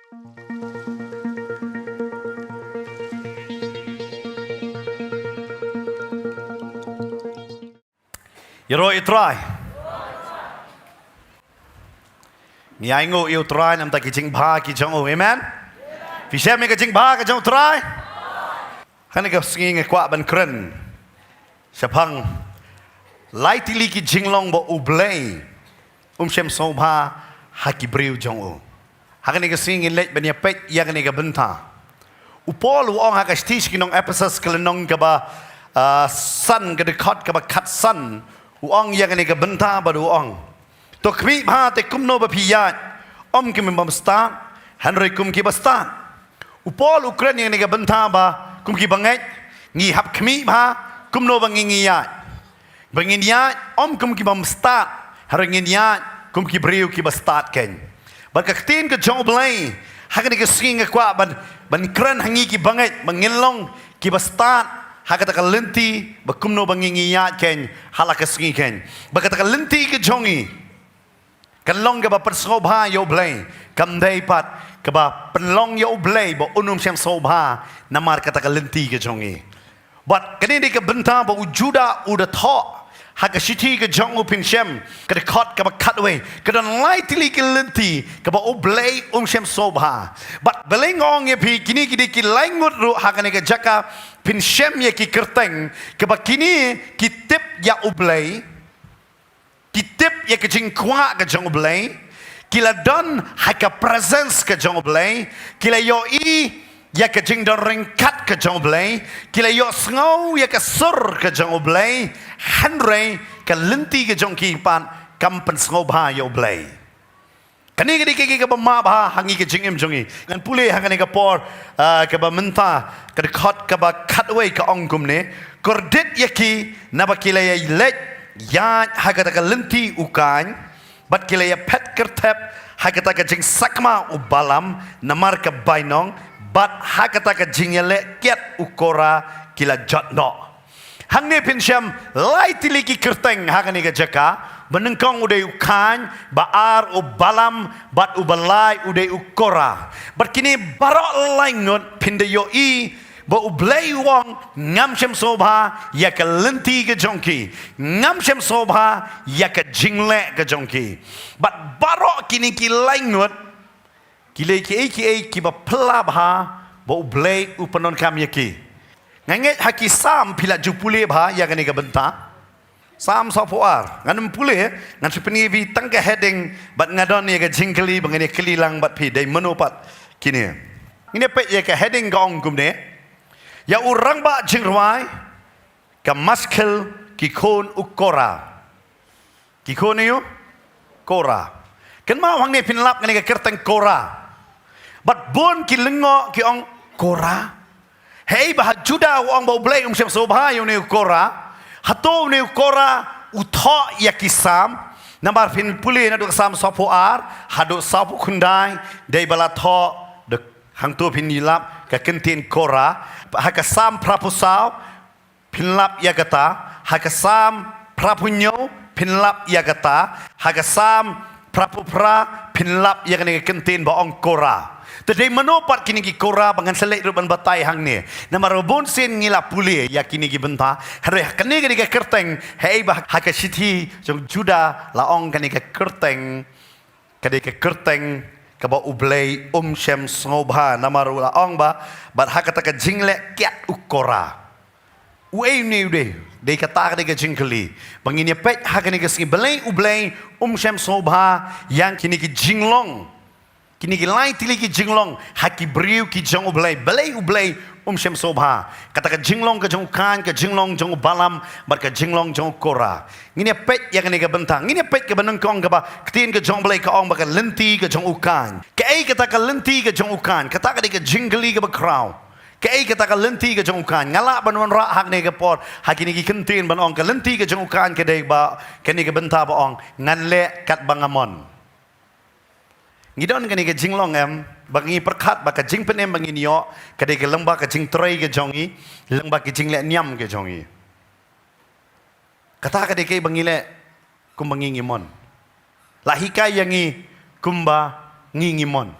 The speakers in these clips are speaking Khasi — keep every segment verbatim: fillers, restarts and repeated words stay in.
Ïaroh ïa u Trai. Ngi ainguh ïa u Trai namar ki jingbha ki jong u. Amen. Phi shem ïa ka jingbha ka jong u Trai. Kane ka sngi nga kwah ban kren shaphang lai tylli ki jinglong ba U Blei um shym sngewbha ha ki briew jong u. Ha kane ka sngi ngin leit ban ïa peit ïa kane ka bynta. U Paul u ong ha ka shithi sha ki nong Ephesus ka lynnong kaba, ah, san, ka dkhot kaba khatsan, u ong ïa kane ka bynta bad u ong: To khmih bha te kumno ba phi ïaid, ym kum ki bym stad, hynrei kum ki ba stad. U Paul u kren ïa kane ka bynta ba kum ki bangeit ngi hap khmih bha kumno ba ngi, ngi ïaid. Ba ngin ïaid ym kum ki bym stad, hynrei ngin ïaid kum ki briew ki ba stad keiñ. Bad ka ktien ka jong U Blei ha kane ka sngi nga kwah ban, ban kren ha ngi ki bangeit ba ngin long ki ba stad ha kata ka lynti ba kumno ba ngi, ngi ïaid keiñ ha la ka sngi keiñ. Ba kata ka lynti ka jong ngi kan long kaba pynsngewbha ïa U Blei, kam dei pat kaba pynlong ïa U Blei ba un um shym sngewbha namar kata ka lynti ka jong ngi. Bad kane dei ka bynta ba u Judah u da thoh ha ka shithi ka jong u, phin shem, ka dkhot kaba khatwei, ka don lai tylli ki lynti kaba U Blei um shym sngewbha. Bad balei nga ong ïa phi kine ki dei ki lai ngut ruh ha kane ka jaka, phin shem ïa ki kyrteng kaba kine ki tip ïa U Blei, ki tip ïa ka jingkwah ka jong U Blei, ki la don ha ka presence ka jong U Blei, ki la ïohi ïa ka jingdon ryngkat ka jong U Blei, ki la ïohsngew ïa ka sur ka jong U Blei, hynrei ka lynti ka jong ki pat kam pynsngewbha ïa U Blei. Kane ka dei ka, ka, kaba map ha, ha ngi ka jingim jong ngi. Ngan pule ha kane ka por, ah, kaba mynta, ka dkhot kaba khatwei ka ong kumne: Kordit ïa ki naba ki la ïa leit ïaid ha kata ka lynti u Kain, bad ki la ïa phet kyrthep ha kata ka jingsakma u Balam namar ka bainong, bad ha kata ka jingïaleh kiad u Kora ki la jot noh. Hangne phin shem lai tylli ki kyrteng ha kane ka jaka, ba nyngkong u dei u Kain, ba ar u Balam, bad uba lai u dei u Kora. Bad kine baroh lai ngut phin da ïohi ba U Blei u ong ngam shym sngewbha ïa ka lynti ka jong ki, ngam shym sngewbha ïa ka jingleh ka jong ki. Bad baroh kine ki lai ngut ki leh kiei kiei kiba phylla bha ba U Blei u pyndonkam ïa ki. Nga ngeit ha ki Salm phi la ju pule bha ïa kane ka bynta. Salm sawphew ar. Ngan ym pule, ngan shu pyni ïa phi tang ka heading, bad nga don ïa ka jingkylli ba ngan ïa kylli lang bad phi, dei mano pat kine. Ngin ïa peit ïa ka heading ka ong kumne: Ïa u rangbah jingrwai, ka maskil ki khun u Kora. Ki khun u Kora. Kynmaw hangne phin lap kane ka kyrteng Kora. Bad bun ki lyngngoh ki ong Kora. Hei ba ha Judah u ong ba U Blei um shym sngewbha ïa une u Kora. Hato une u Kora u thoh ïa ki Salm? Namar phin pule naduh Salm sawphew ar haduh sawphew khyndai, dei ba la thoh da, hangto phin ïa lap ka kyntien Kora. Ha ka Salm phraphew saw phin lap ïa kata, ha ka Salm phraphew hynñiew phin lap ïa kata, ha ka Salm phraphew phra phin lap ïa kane ka kyntien ba ong Kora. Te dei mano pat kine ki Kora ba ngan sa leit ruh ban batai hangne. Namar ba bun sien ngi la pule ïa kine ki bynta. Hynrei kane ka dei ka kyrteng, hei ba ha ka shithi jong Judah la ong kane ka kyrteng ka dei ka kyrteng kaba U Blei um shym sngewbha, namar u la ong ba, bad ha kata ka jingleh kiad u Kora. Uei une u dei? Dei kata ka dei ka jingkylli ba ngin ïa peit ha kane ka sngi, balei U Blei um shym sngewbha ïa kine ki jinglong, kine ki lai tylli ki jinglong ha ki briew ki jong U Blei. Balei U Blei um shym sngewbha? Kata ka jinglong ka jong u Kain, ka jinglong jong u Balam, bad ka jinglong jong u Kora. Ngin ïa peit ïa kane ka bynta. Ngin ïa peit kaba nyngkong, kaba ktien ka jong U Blei ka ong ba ka lynti ka jong u Kain. Kaei kata ka lynti ka jong u Kain? Kata ka dei ka jingkylli kaba khraw. Kaei kata ka lynti ka jong u Kain? Nga lah ban wanrah ha kane ka por ha kine ki kyntien ban ong ka lynti ka jong u Kain ka dei ba kane ka bynta ba ong ngan leh katba nga mon. Ngi don kane ka jinglong em, ba ngi pyrkhat ba ka jingpynim ba ngin ïoh ka dei ka lyngba ka jingtrei ka jong ngi, lyngba ka jingleh niam ka jong ngi. Kata ka dei kaei ba ngi leh kumba ngi ngi mon. La hikai ïa ngi kumba ngi ngi mon.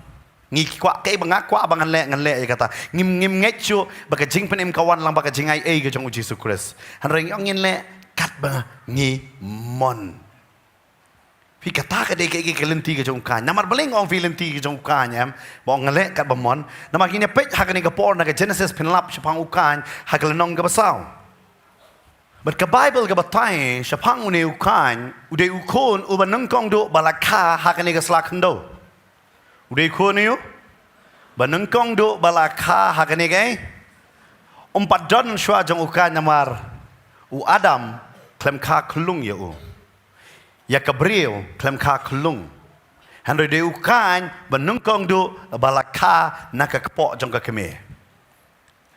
Ngi kwah kaei ba nga kwah ba ngan leh, ngan leh ïa kata. Ngim, ngim ngeit shuh ba ka jingpynim ka wan lang bad ka jingai ei ka jong u Jisu Khrist. Hynrei ngi ong ngin leh katba ngi mon. Phi, kata ka dei ka, ka, ka lynti ka jong u Kain. Namar balei nga ong phi lynti ka jong u Kain, em? Ba ong ngan leh katba mon. Namar ngin ïa peit ha kane ka por na ka Genesis, phin lap shaphang u Kain ha ka lynnong kaba saw. Bad ka Baibl ka batai shaphang une u Kain, u dei u khun uba nyngkong duh ba la kha ha kane ka sla khyndew. U dei u khun uei? Ba nyngkong duh ba la kha ha kane ka. Ym pat don shuwa jong u Kain namar u Adam khlem kha khyllung ïa u. Ïa ka briew khlem kha khyllung. Hynrei u dei u Kain ba nyngkong duh ba la kha na ka kpoh jong ka kmie.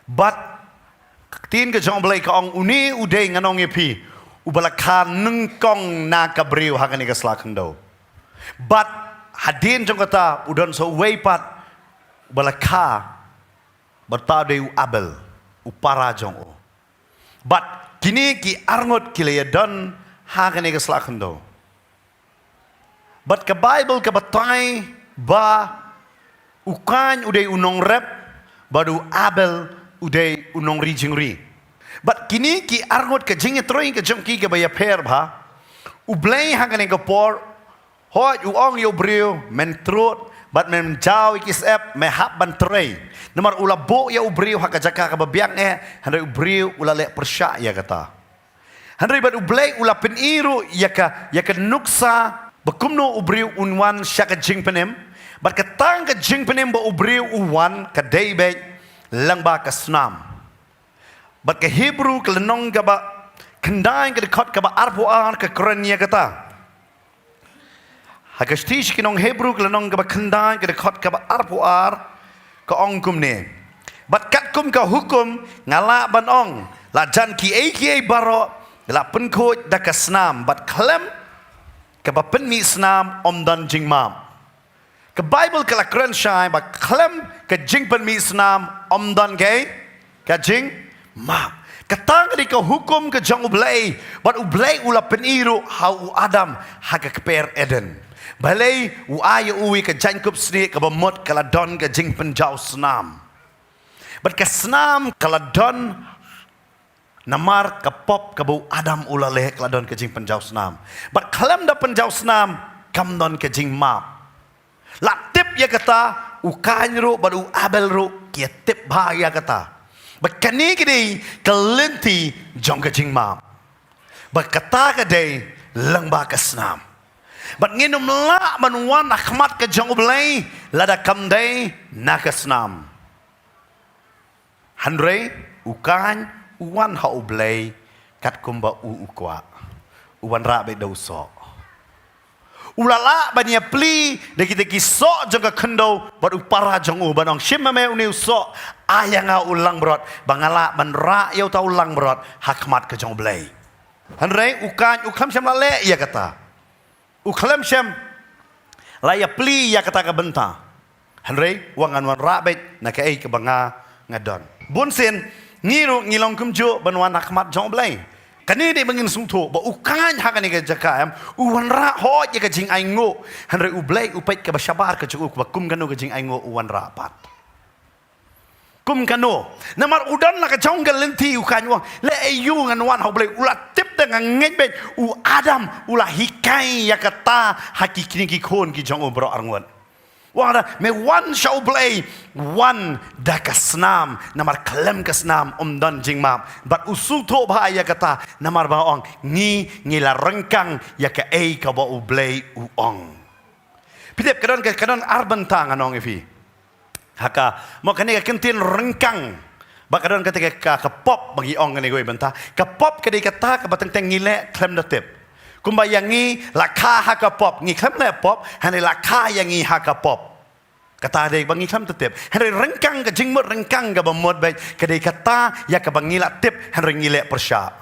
Bad ka ktien ka jong U Blei ka ong, une u dei, ngan ong ïa phi, uba la kha nyngkong na ka briew ha kane ka sla khyndew. Bad hadien jong kata u don sa uwei pat uba la kha, bad uta u dei u Abel, u para jong u. Bad kine ki arngut ki la ïa don ha kane ka sla khyndew. Bad ka Baibl ka batai ba u Kain u dei u nongrep, bad u Abel u dei u nongri jingri. Bad kine ki arngut, ka jingïatrei ka jong ki kaba ïapher bha. U Blei ha kane ka por, hooid, u ong ïa u briew, men trud bad men jaw ïa ki syep, me hap ban trei. Namar u la buh ïa u briew ha ka jaka kaba biang eh, hynrei u briew u la leh pyrshah ïa kata. Hynrei bad U Blei u la pyni ruh ïa ka, ïa ka nuksa ba kumno u briew un wan sha ka jingpynim. Bad kata ka jingpynim ba u briew u wan ka dei beit lyngba ka snam. Bad ka Hebru ka lynnong kaba khyndai ka dkhot kaba arphew ar ka kren ïa kata. Ha ka shithi sha ki nong Hebru ka lynnong kaba khyndai ka dkhot kaba arphew ar ka ong kumne. Bad katkum ka hukum nga lah ban ong, la jan kiei kiei baroh la pynkhuid da ka snam, bad khlem kaba pynmih snam ym don jingmap. Ka Baibl ka la kren shai ba khlem ka jingpynmih snam ym don kaei, ka jingmap. Kata ka dei ka hukum ka jong U Blei, bad U Blei u la pyni ruh ha u Adam ha ka kper Eden. Balei? U ai ïa u ïa ka jaiñkup snieh kaba mut, ka la don ka jingpynjaw snam. Bad ka snam ka la don namar ka pop kaba u Adam u la leh, ka la don ka jingpynjaw snam. Bad khlem da pynjaw snam kam don ka jingmap. La tip ïa kata, u Kain ruh bad u Abel ruh ki ïa tip bha ïa kata. Bad kane ka dei ka lynti jong ka jingmap. Bad kata ka dei lyngba ka snam. Bad ngin ym lah ban wan ha khmat ka jong U Blei lada kam dei na ka snam. Hynrei u Kain u wan ha U Blei katkum ba u u kwah. U wanrah beit da u soh. U la lah ban ïa plie da kita ki soh jong ka khyndew bad u para jong u, ban ong, shim ma me une u soh, ai ïa nga u langbrot ba nga lah ban rah ïa uta u langbrot ha khmat ka jong U Blei. Hynrei u Kain u khlem shym la leh ïa kata. U khlem shym la ïa plie ïa kata ka bynta. Hynrei u ong, ngan wanrah beit na kaei kaba nga, nga don. Bun sien ngi ruh ngi long kumjuh ban wan ha khmat jong U Blei. Kane dei ba ngin sngewthuh ba u Kain ha kane ka jaka, em, u wanrah hooid ïa ka jingainguh. Hynrei U Blei u peit kaba shabar ka jong u, kaba kum kano ka jingainguh u wanrah pat. Kum kano? Namar u don la ka jong ka lynti, u Kain u ong, leh aïu ngan wan ha U Blei? U la tip da, nga ngeit beit u Adam u la hikai ïa kata ha ki kine ki khun ki jong u baroh arngut. U ong da, me wan sha U Blei, wan da ka snam, namar khlem ka snam ym don jingmap. Bad u sngewthuh bha ïa kata, namar ba ong, ngi, ngi la ryngkang ïa kaei kaba U Blei u ong. Phi tip, ka don, ka, ka don ar bynta, ngan ong ïa phi. Ha ka, mo, kane ka kyntien ryngkang. Ba ka don kata ka, ka, ka pop ba ngi ong kane kawei bynta. Ka pop ka dei kata kaba teng teng ngi leh khlem da tip. Kumba ïa ngi la kha ha ka pop, ngi khlem leh pop, hynrei la kha ïa ngi ha ka pop. Kata dei ba ngi khlem da tip. Hynrei ryngkang, ka jingmut ryngkang kaba mut beit ka dei kata ïa kaba ngi la tip hynrei ngi leh pyrshah.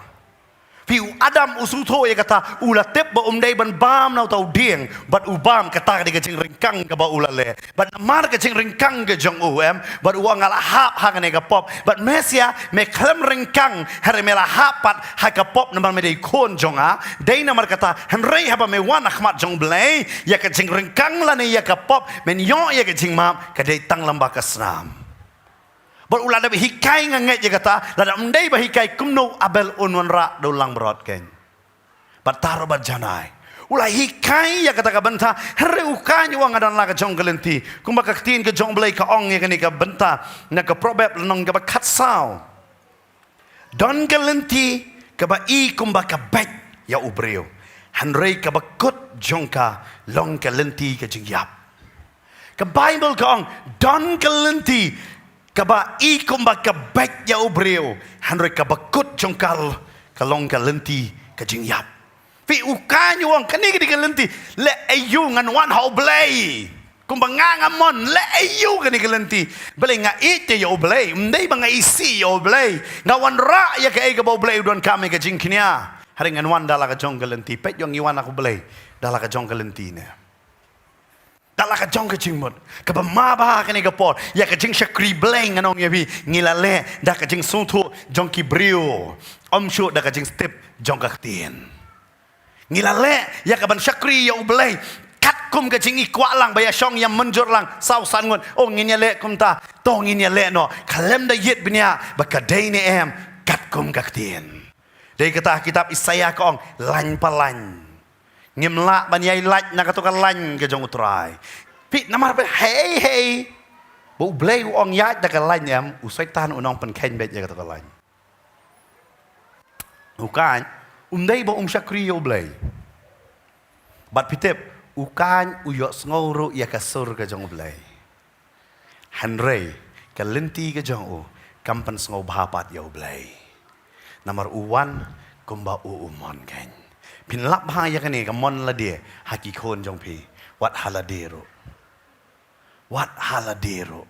Phi, u Adam u sngewthuh ïa kata, u la tip ba um dei ban bam na uta u dieng, bad u bam. Kata ka dei ka jingryngkang kaba u la leh. Bad namar ka jingryngkang ka jong u, em, bad u ong, nga la hap ha kane ka pop. Bad Mesia, me khlem ryngkang, hynrei me la hap pat ha ka pop namar me dei khun jong nga. Dei namar kata, hynrei haba me wan ha khmat jong U Blei, ïa ka jingryngkang lane ïa ka pop, men ïoh ïa ka jingmap, ka dei tang lyngba ka snam. Bad u la dep hikai, nga ngeit ïa kata, lada um dei ba hikai, kumno u Abel un wanrah da u langbrot keiñ? Bad taro bad janai. U la hikai ïa kata ka bynta, hynrei u Kain u ong, nga don la ka jong ka lynti. Kumba ka ktien ka jong U Blei ka ong ïa kane ka bynta, na ka Proverb lynnong kaba khatsaw. Don ka lynti kaba i kumba ka beit ïa u briew, hynrei kaba kut jong ka long ka lynti ka jingïap. Ka Baibl ka ong, don ka lynti kaba i kumba ka beit ïa u briew, hynrei kaba kut jong ka l-, ka long ka lynti ka jingïap. Phi, u Kain u ong, kane ka dei ka lynti, leh aïu, ngan wan ha U Blei. Kumba nga nga mon, leh aïu kane ka lynti. Balei nga ïeit te ïa U Blei, ym dei ba nga isih ïa U Blei. Nga wanrah ïa kaei kaba U Blei u donkam ïa ka jingkñia. Hynrei ngan wan da la ka jong ka lynti, peit, ïoh ngi wan ha U Blei da la ka jong ka lynti ne. Da la ka jong ka jingmut. Kaba ma bha kane ka por, ïa ka jingshakri Blei, ngan ong ïa phi, ngi la leh da ka jingsngewthuh jong ki briew, ym shuh da ka jingstep jong ka ktien. Ngi la leh ïa ka ban shakri ïa U Blei katkum ka jingïakwah lang, ba ïa shong ïa mynjur lang saw san ngut. Oh, ngin ïa leh kumta, to ngin ïa leh noh. Khlem da ïit bniah ba ka dei ne em katkum ka ktien. Dei kata ha kitab Isaïah ka ong, lain pa lain. Ngim lah ban ïai lait na kato ka lain ka jong U Trai. Phi, namar ba hei hei ba U Blei u ong ïaid da ka lain em, u Soitan u nongpynkheiñ beit ïa kato ka lain. U Kain, um dei ba um shakri ïa U Blei. Bad phi tip, u Kain u ïohsngew ruh ïa ka sur ka jong U Blei. Hynrei ka lynti ka jong u kam pynsngewbha pat ïa U Blei. Namar u wan kumba u u mon keiñ. Phin lap bha ïa kane, ka mon lade ha ki khun jong phi. Wat ha lade ruh. Wat ha lade ruh.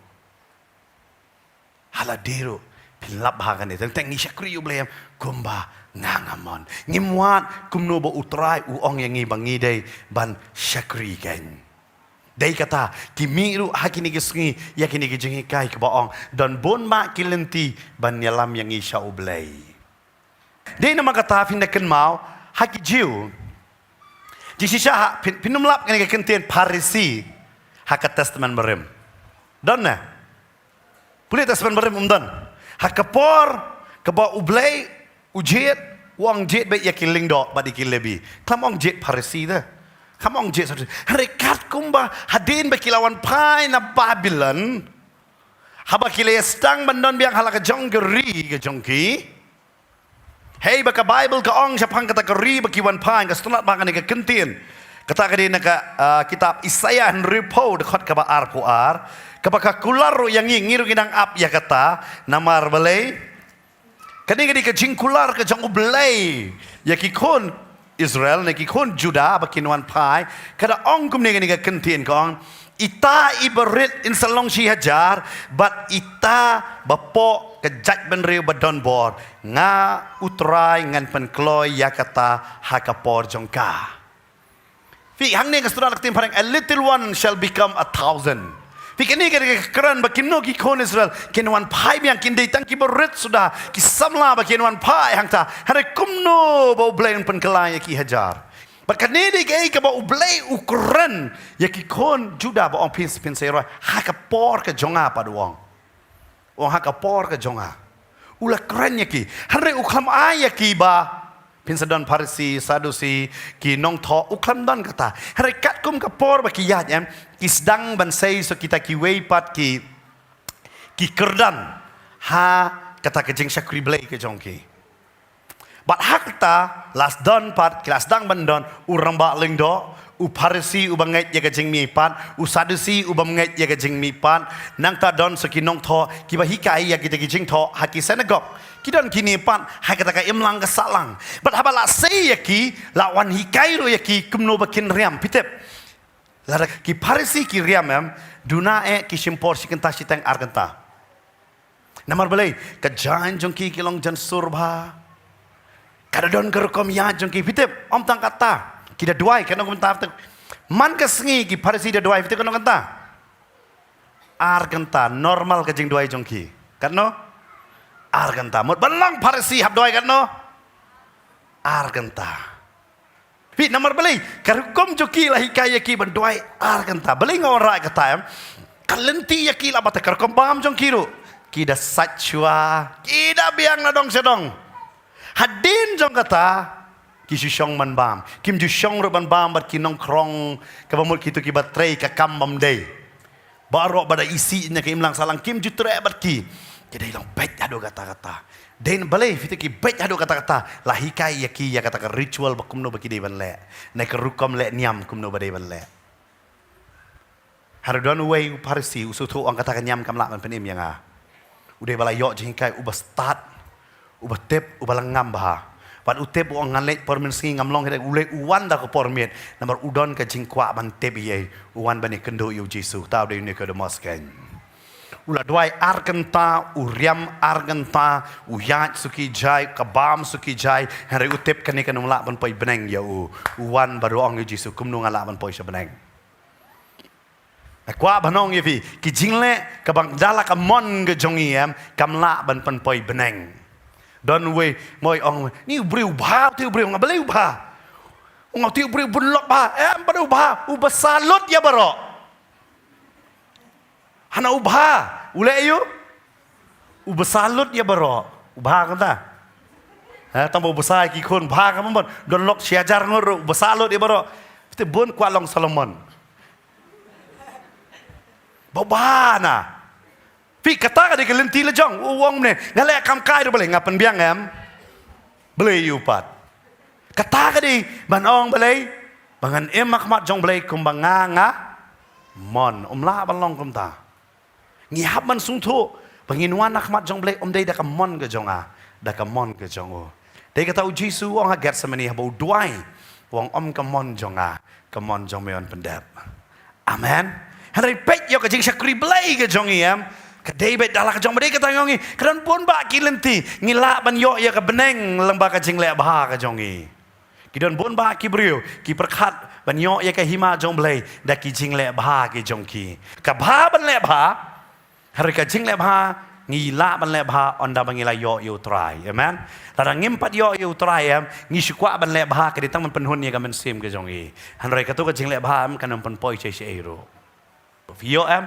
Ha lade ruh phin lap bha kane, teng teng ngi shakri ïa U Blei em, kumba nga nga mon. Ngim wad kumno ba U Trai u ong ïa ngi ba ngi dei ban shakri keiñ. Dei kata, ki mih ruh ha kine ki sngi ïa kine ki jinghikai kiba ong, don bun bah ki lynti ban ïalam ïa ngi sha U Blei. Dei namar kata phin da kynmaw ha ki Jiw. Jingshisha ha, phin, phin ym lap kane ka kyntien Pharisi ha ka Testament Barim. Don ne? Pule Testament Barim, um don. Ha ka por kaba U Blei u jied, u ong jied beit ïa ki lyngdoh bad ïa ki Lebi. Khlem ong jied Pharisi te. Khlem ong jied Sadusi. Hynrei katkum ba hadien ba ki la wan phai na Babilon, haba ki la ïa sdang ban don biang ha la ka jong ka ri ka jong ki. Hei ba ka Baibl ka ong shaphang kata ka ri ba ki wan phai, nga sngewtynnat bha kane ka kyntien. Kata ka dei na ka, ah, kitab Isaïah hynriewphew, dkhot kaba arphew ar. Kaba ka kular ruh ïa ngi, ngi ruh ngi nang ap ïa kata, namar balei? Kane ka dei ka jingkular ka jong U Blei ïa ki khun Israel, ne ki khun Juda ba kin wan phai. Ka da ong kumne kane ka kyntien, ka ong, ita iba rit in sa long shi hajar, bad ita ba poh ka jaitbynriew ba don bor, nga U Trai ngan pynkloi ïa kata ha ka por jong ka. Phi, hangne ka sura ka ktien phareng, a little one shall become a thousand. Phi, kane ka dei ka kren ba kino ki khun Israel kin wan phai biang, kin dei tang kiba rit suda, ki samla ba kin wan phai hangta. Hynrei kumno ba U Blei un pynkylla ïa ki hajar. Bad kane dei kaei kaba U Blei u kren ïa ki khun Juda ba ong, phin, phin sa ïaroh ha ka por ka jong nga pat, u ong. U ong ha ka por ka jong nga. U la kren ïa ki. Hynrei u khlem ai ïa ki ba phin sa don Pharisi, Sadusi, ki nongthoh, u khlem don kata. Hynrei katkum ka por ba ki ïaid em, ki sdang ban sei sa kita kiwei pat ki, ki kyrdan ha kata ka jingshakri Blei ka jong ki. Bad ha kata, la sdang pat, ki la sdang ban don u rangbah lyngdoh, u Pharisi uba ngeit ïa ka jingmihpat, u Sadusi uba ngeit ïa ka jingmihpat, nangta don sa ki nongthoh kiba hikai ïa kita ki jingthoh ha ki synagog. Ki don kine pat ha kata ka imlang ka sahlang. Bad haba la sei ïa ki, la wan hikai ruh ïa ki kumno ba kin riam, phi tip. Lada ki Pharisi ki riam em, duna eh ki shim por shi kynta shiteng ar kynta. Namar balei? Ka jaiñ jong ki ki long jaiñ sur bha. Ka da don ka rukom ïaid jong ki, phi tip, ym tang kata. Ki da duwai, katno kynta, phi tip. Man ka sngi ki Pharisi da duwai, phi tip katno kynta. Ar kynta, normal ka jingduwai jong ki. Katno? Ar kynta. Mut ban long Pharisi hap duwai katno? Ar kynta. Phi, namar balei, ka rukom jong ki la hikai ïa ki ban duwai ar kynta. Balei nga wanrah kata, em? Ka lynti ïa ki la bata ka rukom bam jong ki ruh. Ki da sait shuwa, ki da biang na dong sha dong. Hadien jong kata, ki shu shong ban bam. Kim ju shong ruh ban bam bad ki nongkhrong, kaba mut kito kiba trei ka kam bym dei. Baroh ba da isih na ka imlang sahlang, kim ju treh bad ki. Ki dei long beit haduh katta katta. Dei na balei, phi tip, ki beit haduh katta katta, la hikai ïa ki ïa kata ka ritual ba kumno ba ki dei ban leh, na ka rukom leh niam kumno ba dei ban leh. Hynrei don uwei u Pharisi, u sngewthuh, ong, kata ka niam kam lah ban pynim ïa nga. U dei ba la ïoh jinghikai, uba stad, uba tip, uba la ngam bha. Bad u tip, u ong, ngan leit por mynsngi, ngam long hi ruh. U leit, u wan da ka por miet, namar u don ka jingkwah ban tip ïa, u wan ban ïakynduh ïa u Jisu. Uta u dei u Nikodemus keiñ. U la duwai ar kynta, u riam ar kynta, u ïaid suki jai, ka bam suki jai, hynrei u tip kane kam lah ban poi bneng ïa u. U wan bad u ong ïa u Jisu, kumno ngan lah ban poi sha bneng. Nga kwah ban ong ïa phi, ki jingleh kaba da la ka mon ka jong ngi, em, kam lah ban pynpoi bneng. Don uwei, mo, ong, ni u briew bha, uti u briew, nga balei u bha. Nga, uti u briew bun lok bha, em, bad u bha, uba salut ïa baroh. Hana u bha, u leh ïa u, uba salut ïa baroh. U bha kata. Ha, tang ba u bsa ïa ki khun, bha ka mon. Don lok shi hajar ngut ruh, uba salut ïa baroh. Te bun kwah long Solomon. Ba bha na. Phi, kata ka dei ka lynti la jong, u ong ne, nga leh kam kai ruh balei, nga pynbiang, em. Balei ïa u pat. Kata ka dei ban ong balei, ba ngan im ha khmat jong Blei kumba nga nga mon, ym lah ban long kumta. Ngi hap ban sngewthuh ba ngin wan ha khmat jong Blei, ym dei da ka mon ka jong nga, da ka mon ka jong u. Dei kata u Jisu u ong ha Gethsemane haba u duwai, u ong, ym ka mon jong nga, ka mon jong me yn pyndep. Amen. Hynrei peit ïa ka jingshakri Blei ka jong ngi, em. Ka dei beit da la ka jong ba dei kata, nga ong ïa phi, ka don bun bah ki lynti ngi lah ban ïoh ïa ka bneng lyngba ka jingleh bha ka jong ngi. Ki don bun bah ki briew ki pyrkhat ban ïoh ïa ka hima jong Blei da ki jingleh bha ki jong ki. Ka bha ban leh bha, hynrei ka jingleh bha ngi lah ban leh bha ynda ba ngi la ïoh ïa u Trai. Amen. Lada ngim pat ïoh ïa u Trai, em, ngi shu kwah ban leh bha, ka dei tang ban pynhun ïa ka mynsiem ka jong ngi. Hynrei kato ka jingleh bha, em, kan ym pynpoi shaei shaei ruh. Phi ïoh, em?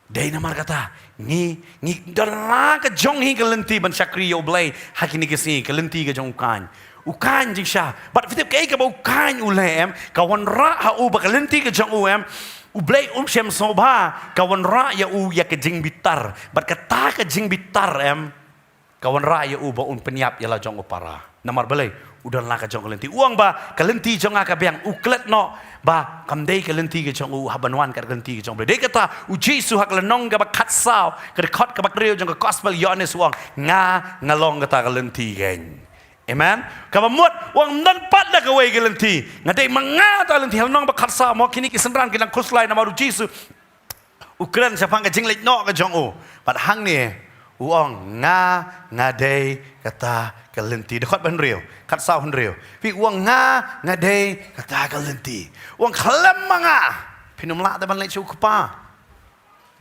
Dei namar kata, ngi, ngi don la ka jong ngi ka lynti ban shakri ïa u Blei ha kine ki sngi, ka lynti ka jong u Kain. U Kain jingshisha. Bad phi tip kaei kaba u Kain u leh, em, ka wanrah ha u ba ka lynti ka jong u, em, u Blei um shem sngewbha, ka wanrah ïa u ïa ka jingbitar. Bad kata ka jingbitar, em, ka wanrah ïa u ba un pynïap ïa la jong u para. Namar balei? U don la ka jong ka lynti. U ong ba ka lynti jong nga ka biang, u klet noh ba kam dei ka lynti ka jong u hap ban wan kat ka lynti ka jong u Blei. Dei kata u Jisu ha ka lynnong kaba khatsaw, ka dkhot kaba hynriew jong ka gospel Ïoannis u ong, nga, nga long kata ka lynti keiñ. Amen. Kaba mut u ong ym don pat da kawei ka lynti. Nga dei ma nga kata ka lynti. Ha lynnong ba khatsaw mo kine ki synran ki nang khuslai namar u Jisu u kren shaphang ka jingleit noh ka jong u. Bad hangne u ong nga, nga dei kata ka lynti. Dkhot ba hynriew, khatsaw hynriew. Phi, u ong nga, nga dei kata ka lynti. U ong khlem ma nga phin ym lah te ban leit sha u Kpa.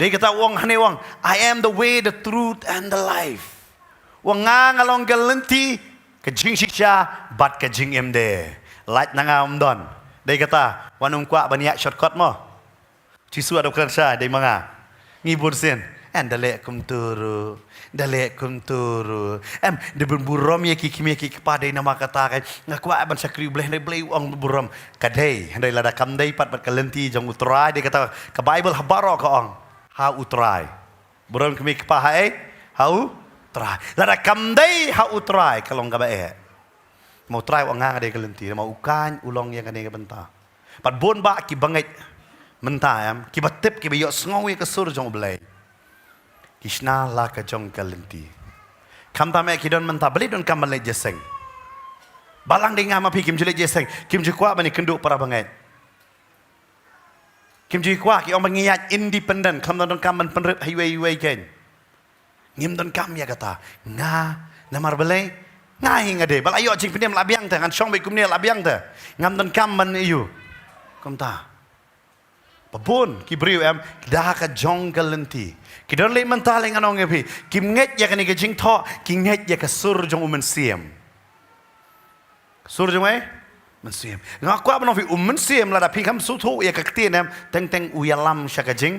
Dei kata u ong hangne, u ong, I am the way, the truth and the life. U ong nga, nga long ka lynti, ka jingshisha bad ka jingim de. Lait na nga ym don. Dei kata, wat nym kwah ban ïaid shortcut mo. Jisu u ong kren sha dei ma nga. Ngi bun sien. Em, da leh kumtu ruh, da leh kumtu ruh. Em, da bun burom ïa ki kmie ki kpa dei namar kata ka. Nga kwah ban shakri Blei, hynrei Blei u ong burom. Ka dei, hynrei lada kam dei pat bad ka lynti jong u Trai, dei kata ka Baibl ha baroh ka ong ha u Trai. Burom kmie kpa ha ei? Ha u Trai. Lada kam dei ha u Trai ka long kaba eh. Ma u Trai u ong nga, nga dei ka lynti, ma u Kain u long ïa kane ka bynta. Bad bun bah ki bangeit mynta, em, kiba tip, kiba ïohsngew ïa ka sur jong u Blei, ki shna la ka jong ka lynti. Khamtam eh ki don mynta, balei donkam ban leit jingïaseng? Balang dei nga ma phi, kim ju leit jingïaseng, kim ju kwah ban ïakynduh para bangeit. Kim ju kwah, ki ong ba ngi ïaid independent, khlem donkam ban pynrit ha iwei iwei keiñ. Ngim donkam ïa kata. Nga, namar balei? Nga hi nga dei, ba la ïoh jingpynim la biang te, ngan shong beit kumne la biang te. Ngam donkam ban ïoh. Kumta. Ba bun ki briew em, da ka jong ka lynti. Ki don leh mynta leh ngan ong ïa phi. Kim ngeit ïa kane ka jingthoh, ki ngeit ïa ka sur jong u mynsiem. Sur jong u mynsiem. Nga kwah ban ong phi u mynsiem lada phi kam sngewthuh ïa ka ktien em, teng teng u ïalam sha ka jing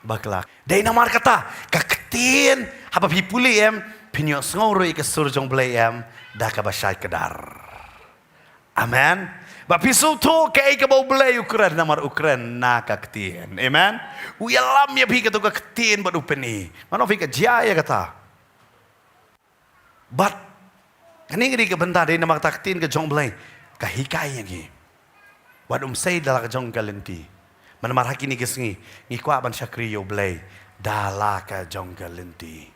bakla. Dei namar kata, ka ktien, haba phi pule em, phin ïohsngew ruh ïa ka sur jong u Blei em, da kaba shai kdar. Amen. Ba phi sngewthuh kaei kaba u Blei u kren, namar u kren na ka ktien. Amen. U ïalam ïa phi kato ka ktien bad u pyni. Ngan ong phi ka jia ïa kata. Bad kane ka dei ka bynta dei namar kata ka ktien ka jong u Blei ka hikai ïa ngi. Bad um sei da la ka jong ka lynti. Namar ha kine ki sngi ngi kwah ban shakri ïa u Blei da la ka jong ka lynti.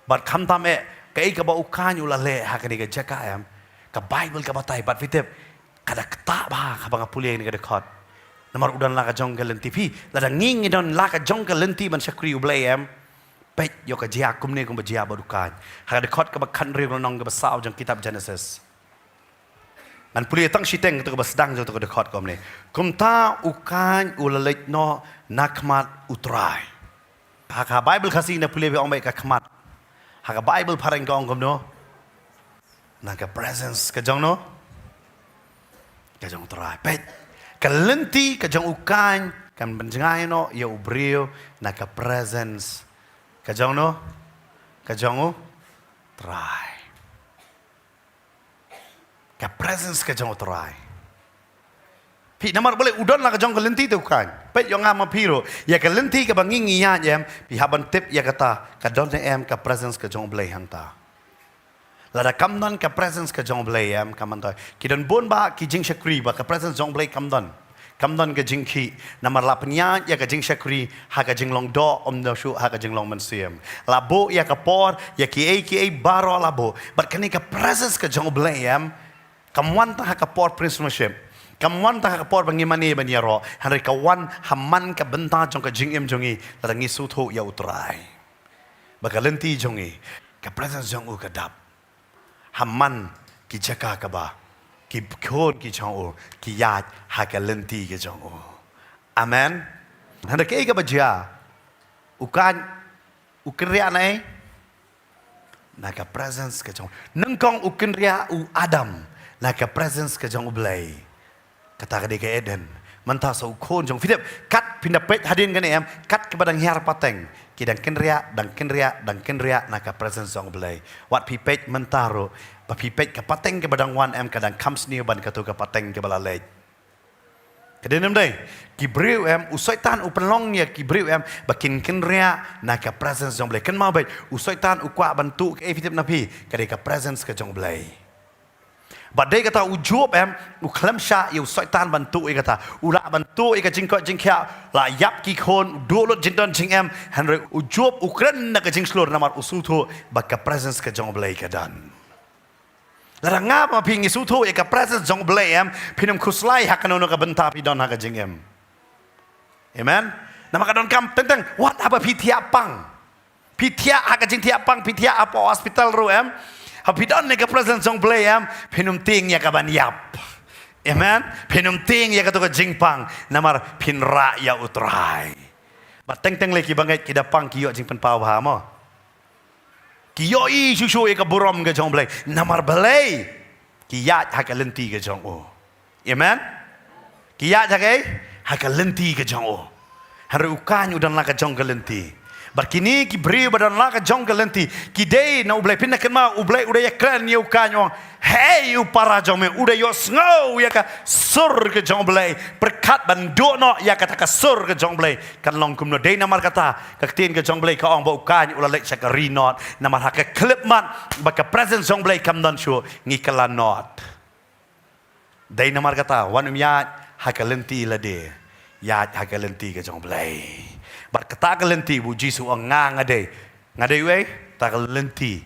Bad khamtam eh kaei kaba u Kain u la leh ha kane ka jaka em, ka Baibl ka batai bad phi tip ka da ktah bha haba nga pule ïa kane ka dkhot. Namar u don la ka jong ka lynti, phi, lada ngi ngi don la ka jong ka lynti ban shakri ïa u Blei em, peit ïoh ka jia kumne kumba jia bad u Kain. Ha ka dkhot kaba khathynriew lynnong kaba saw jong kitab Jenesis. Ngan pule tang shiteng kato kaba sdang jong kato ka dkhot kumne. Kumta u Kain u la leit noh na khmat u Trai. Ha ka Baibl Khasi na pule ba ong beit ka khmat. Ha ka Baibl phareng ka ong kumno? Na ka presence ka jong no? Ka jong u Trai. Peit. Ka lynti ka jong u Kain kan pynjngai noh ïa u briew na ka presence ka jong no? Ka jong u Trai. Ka presence ka jong u Trai. Phi, namar balei u don la ka jong ka lynti te u Kain. Peit ïoh nga ma phi ruh ïa ka lynti kaba ngi ngi ïaid em, phi hap ban tip ïa kata ka don ne em ka presence ka jong u Blei hangta. Lada kam don ka presence ka jong u Blei em, kam don. Ki don bun bah ki jingshakri ba ka presence jong u Blei kam don. Kam don ka jingkhih, namar la pynïaid ïa ka jingshakri ha ka jinglong doh, ym don shuh ha ka jinglong mynsiem. La buh ïa ka por, ïa kiei kiei baroh la buh. Bad kane ka presence ka jong u Blei em, kam wan tang ha ka por Prince Worship. Kam wan tang ha ka por ba ngi mane ban ïaroh. Hynrei ka wan ha man ka bynta jong ka jingim jong ngi, lada ngi sngewthuh ïa u Trai. Ba ka lynti jong ngi, ka presence jong u ka dap. Ha man ki jaka kaba ki khun ki jong u ki ïaid ha ka lynti ka jong u. Amen. Hynrei kaei kaba jia, u Kain u kynriah na ei? Na ka presence ka jong u. Nyngkong u kynriah u Adam na ka presence ka jong u Blei. Kata ka dei ka Eden. Mynta sa u khun jong phi dep, kat phin da peit hadien kane em, kat kiba dang hiar pateng, ki dang kynriah, dang kynriah, dang kynriah na ka presence jong u Blei. Wat phi peit mynta ruh, ba phi peit ka pateng kiba dang wan em, ka dang kham sniew ban kato ka pateng kiba la leit. Ka dei ne ym dei? Ki briew em, u Soitan u pynlong ïa ki briew em ba kin kynriah na ka presence jong u Blei. Kynmaw beit, u Soitan u kwah ban tuh kaei, phi tip na phi, ka dei ka presence ka jong u Blei. Bad dei kata u Job em, u khlem shah ïa u Soitan ban tuh ïa kata. U lah ban tuh ïa ka jingkoit jingkhiah, la ïap ki khun, u duh lut jingdon jingem, hynrei u Job u kren na ka jingshlur namar u sngewthuh ba ka presence ka jong u Blei ka don. Lada nga ma phi ngi sngewthuh ïa ka presence jong u Blei em, phin ym khuslai ha kano kano ka bynta phi don ha ka jingim. Amen. Namar ka donkam teng teng, wat haba phi thiah pang. Phi thiah ha ka jingthiah pang, phi thiah hapoh hospital ruh em. Haba phi don ïa ka presence jong u Blei em, phin ym tieng ïa ka ban ïap. Amen. Phin ym tieng ïa kato ka jingpang, namar phin rah ïa u Trai. Bad teng teng lei ki bangeit ki da pang ki ïoh jingpynpaw bha mo. Ki ïohi shuh shuh ïa ka burom ka jong u Blei. Namar balei? Ki ïaid ha ka lynti ka jong u. Amen. Ki ïaid ha ka, ha ka lynti ka jong u. Hynrei u Kain u don la ka jong ka lynti. Bad kine ki briew ba don la ka jong ka lynti, ki dei na u Blei, phin da kynmaw u Blei u da ïakren ïa u Kain, u ong, hei u para jong me, u da ïohsngew ïa ka sur ka jong u Blei. Pyrkhat ban duh noh ïa kata ka sur ka jong u Blei. Kan long kumno? Dei namar kata ka ktien ka jong u Blei ka ong ba u Kain u la leit sha ka ri Nod. Namar ha ka khyllipmat ba ka presence jong u Blei kam don shuh, ngi kylla Nod. Dei namar kata, wat nym ïaid ha ka lynti lade, ïaid ha ka lynti ka jong u Blei. Bad kata ka lynti ba u Jisu u ong nga, nga dei, nga dei uei? Kata ka lynti,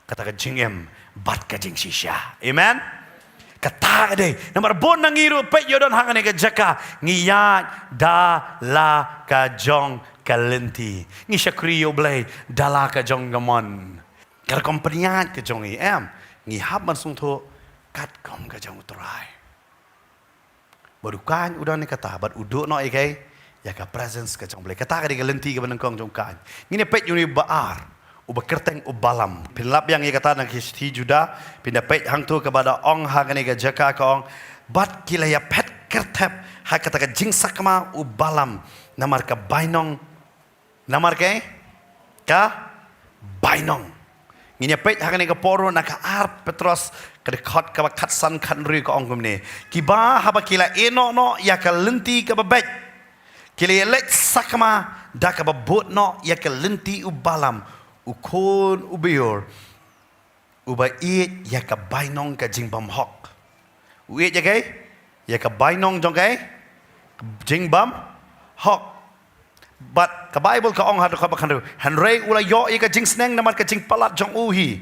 kata ka jingim bad ka jingshisha. Amen. Kata ka dei. Namar bun na ngi ruh peit ïoh don ha kane ka jaka, ngi ïaid da la ka jong ka lynti. Ngi shakri ïa u Blei da la ka jong ka mon. Ka rukom pynïaid ka jong ngi, em, ngi hap ban sngewthuh katkum ka jong U Trai. Bad u Kain u don ïa kata, bad u duh noh ïa kaei, ïa ka presence ka jong U Blei. Kata ka dei ka lynti kaba nyngkong jong u Kain. Ngin ïa peit ïa une uba ar, uba kyrteng u Balam. Phin lap biang ïa kata na ki shithi Juda, phin da peit hangto kaba da ong ha kane ka jaka ka ong. Bad ki la ïa phet kyrthep ha kata ka jingsakma u Balam, namar ka bainong. Namar kaei? Ka bainong. Ngin ïa peit ha kane ka por ruh na ka ar Petros ka dkhot kaba khatsan khathynriew ka ong kumne. Kiba haba ki la ïehnoh noh ïa ka lynti kaba beit, ki la ïa leit sakma da kaba bud noh ïa ka lynti u Balam, u khun u Beor, uba ïeit ïa ka bainong ka jingbymhok. U ïeit ïa kaei? Ïa ka bainong jong kaei? Jingbymhok. Bad ka Baibl ka ong ha dkhot ba khathynriew, hynrei u la ïoh ïa ka jingsneng namar ka jingpalat jong u hi.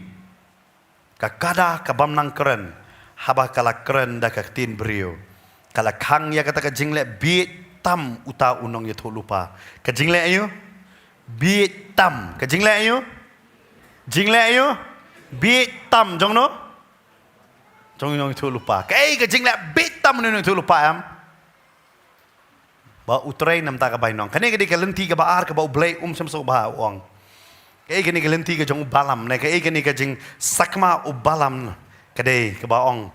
Ka kada ka bym nang kren, haba ka la kren da ka ktien briew, ka la khang ïa kata ka jingleh bieit tam uta u nongïathuhlypa. Ka jingleh aïu? Bieit tam. Ka jingleh aïu? Jingleh aïu? Bieit tam jong no? Jong u nongïathuhlypa. Kaei ka jingleh bieit tam u nongïathuhlypa, em? Ba u trei namar ka bainong. Kane ka dei ka lynti kaba ar kaba U Blei um shym sngewbha u ong. Kaei kane ka lynti ka jong u Balam, ne kaei kane ka jingsakma u Balam, ka dei kaba ong.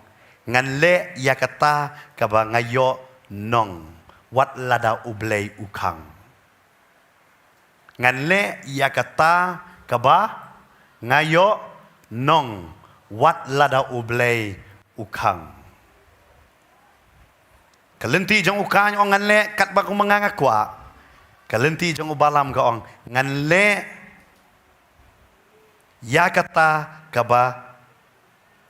Ngan leh ïa kata kaba nga ïoh nong, wat lada U Blei u khang. Ngan leh ïa kata kaba nga ïoh nong, wat lada U Blei u khang. Ka lynti jong u Kain ong ngan leh katba kumba nga nga kwah. Ka lynti jong u Balam ka ong ngan leh ïa kata kaba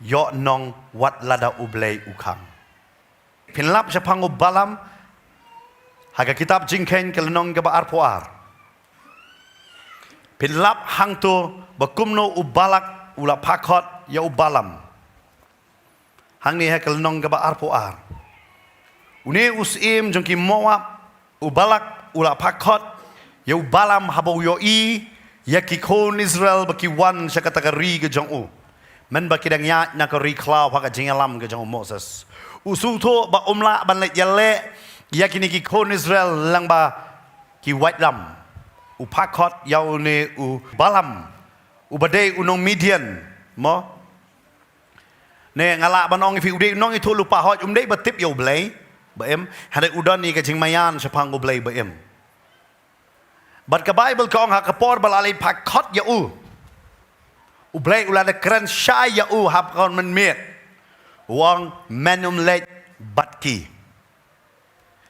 ïoh nong, wat lada U Blei u khang. Phin lap shaphang u Balam ha ka kitab Jingkheiñ ka lynnong kaba arphew ar. Phin lap hangto ba kumno u Balak u la phah khot ïa u Balam. Hangne ha ka lynnong kaba arphew ar. Une u syiem jong ki Moab, u Balak u la phah khot ïa u Balam haba u ïohi ïa ki khun Israel ba ki wan sha kata ka ri ka jong u. Mynba ki dang ïaid na ka ri khlaw ha ka jingïalam ka jong u Moses. U sngewthuh ba um lah ban leit ïaleh ïa kine ki khun Israel lyngba ki waitlam. U phah khot ïa une u Balam, uba dei u nong Midian, mo? Ne nga lah ban ong ïa phi u dei u nongïathuhlypa, hooid um dei ba tip ïa U Blei ba im, hynrei u don ïa ka jingmaïan shaphang U Blei ba im. Bad ka Baibl ka ong ha ka por ba la leit phah khot ïa u, U Blei u la da kren shai ïa u ha ka por mynmiet. U ong men ym leit bad ki.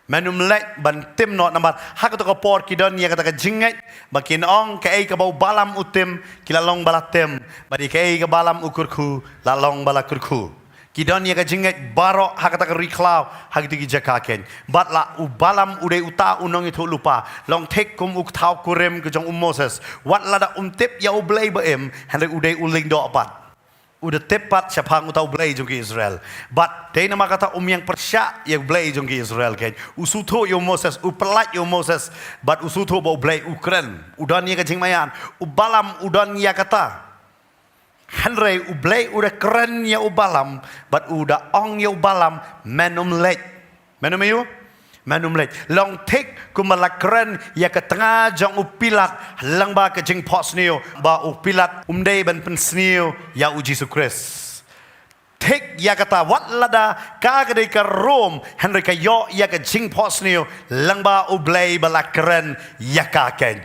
Men ym leit ban tim noh namar ha kato ka por ki don ïa kata ka jingngeit ba kin ong kaei kaba u Balam u tim ki la long ba la tim, bad ïa kaei kaba u Balam u kyrkhu la long ba la kyrkhu. Ki don ïa ka jingngeit baroh ha kata ka ri khlaw ha kito ki jaka keiñ. Bad la u Balam u dei uta u nongïathuhlypa, long thik kum u kthaw kurim ka jong u Moses. Wat lada um tip ïa U Blei ba im, hynrei u dei u lyngdoh pat. U da tip pat shaphang uta U Blei jong ki Israel. Bad dei namar kata um ïeng pyrshah ïa U Blei jong ki Israel keiñ. U sngewthuh ïa u Moses, u pyllait ïa u Moses, bad u sngewthuh ba U Blei u kren. U don ïa ka jingmaïan, u Balam u don ïa kata. Hynrei U Blei u da kren ïa u Balam, bad u da ong ïa u Balam, men ym leit. Men ym ïa u, men ym leit. Long thik kumba la kren ïa ka tnga jong u Pilat lyngba ka jingphohsniew, ba u Pilat um dei ban pynsniew ïa u Jisu Khrist. Thik ïa kata wat lada ka ka dei ka Rom, hynrei ka ïoh ïa ka jingphohsniew lyngba U Blei ba la kren ïa ka keiñ.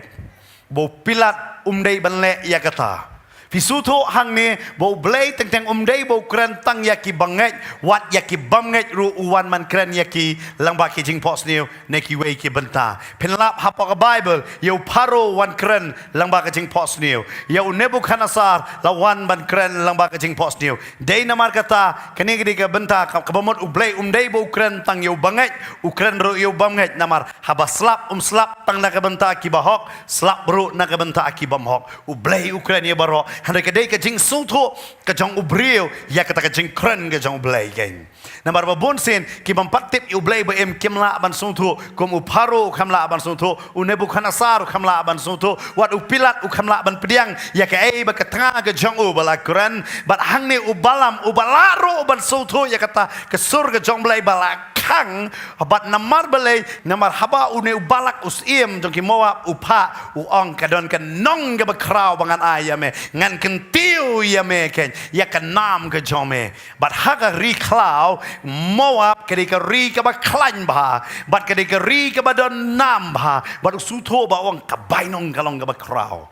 Ba u Pilat um dei ban leh ïa kata. Phi sngewthuh hangne ba U Blei teng teng um dei ba u kren tang ïa ki bangeit, wat ïa ki bym ngeit ruh u wan ban kren ïa ki lyngba ki jingphohsniew ne kiwei ki bynta. Phin lap hapoh ka Baibl, ïa u Pharaoh wan kren lyngba ka jingphohsniew. Ïa u Nebukhadnessar la wan ban kren lyngba ka jingphohsniew. Dei namar kata, kane ka dei ka bynta ka, kaba mut U Blei um dei ba u kren tang ïa u bangeit, u kren ruh ïa u bym ngeit namar haba slap, um slap tang na ka bynta ki bahok, slap ruh na ka bynta ki bymhok. U Blei u kren ïa baroh, Hynrei ka dei ka jingsngewthuh ka jong u briew ïa kata ka jingkren ka jong u Blei keiñ. Namar ba bun sien ki bym pat tip ïa u Blei ba im kim lah ban sngewthuh, kum u Pharaoh u kham lah ban sngewthuh, u Nebukhadnessar u kham lah ban sngewthuh, wat u Pilat u kham lah ban pdiang ïa kaei ba ka tnga ka jong u ba la kren. Bad hangne u Balaam u ba lah ruh ban sngewthuh ïa kata ka sur ka jong u Blei ba la khang. Bad namar balei? Namar haba une u Balak u syiem jong ki Moab u phah, u ong, ka don ka nong kaba khraw ba ngan ai ïa me, ngan kyntiew ïa me keiñ ïa ka nam ka jong me. Bad ha ka ri khlaw Moab ka dei ka ri kaba khlaiñ bha, bad ka dei ka ri kaba don nam bha, bad u sngewthuh ba u ong ka bainong ka long kaba khraw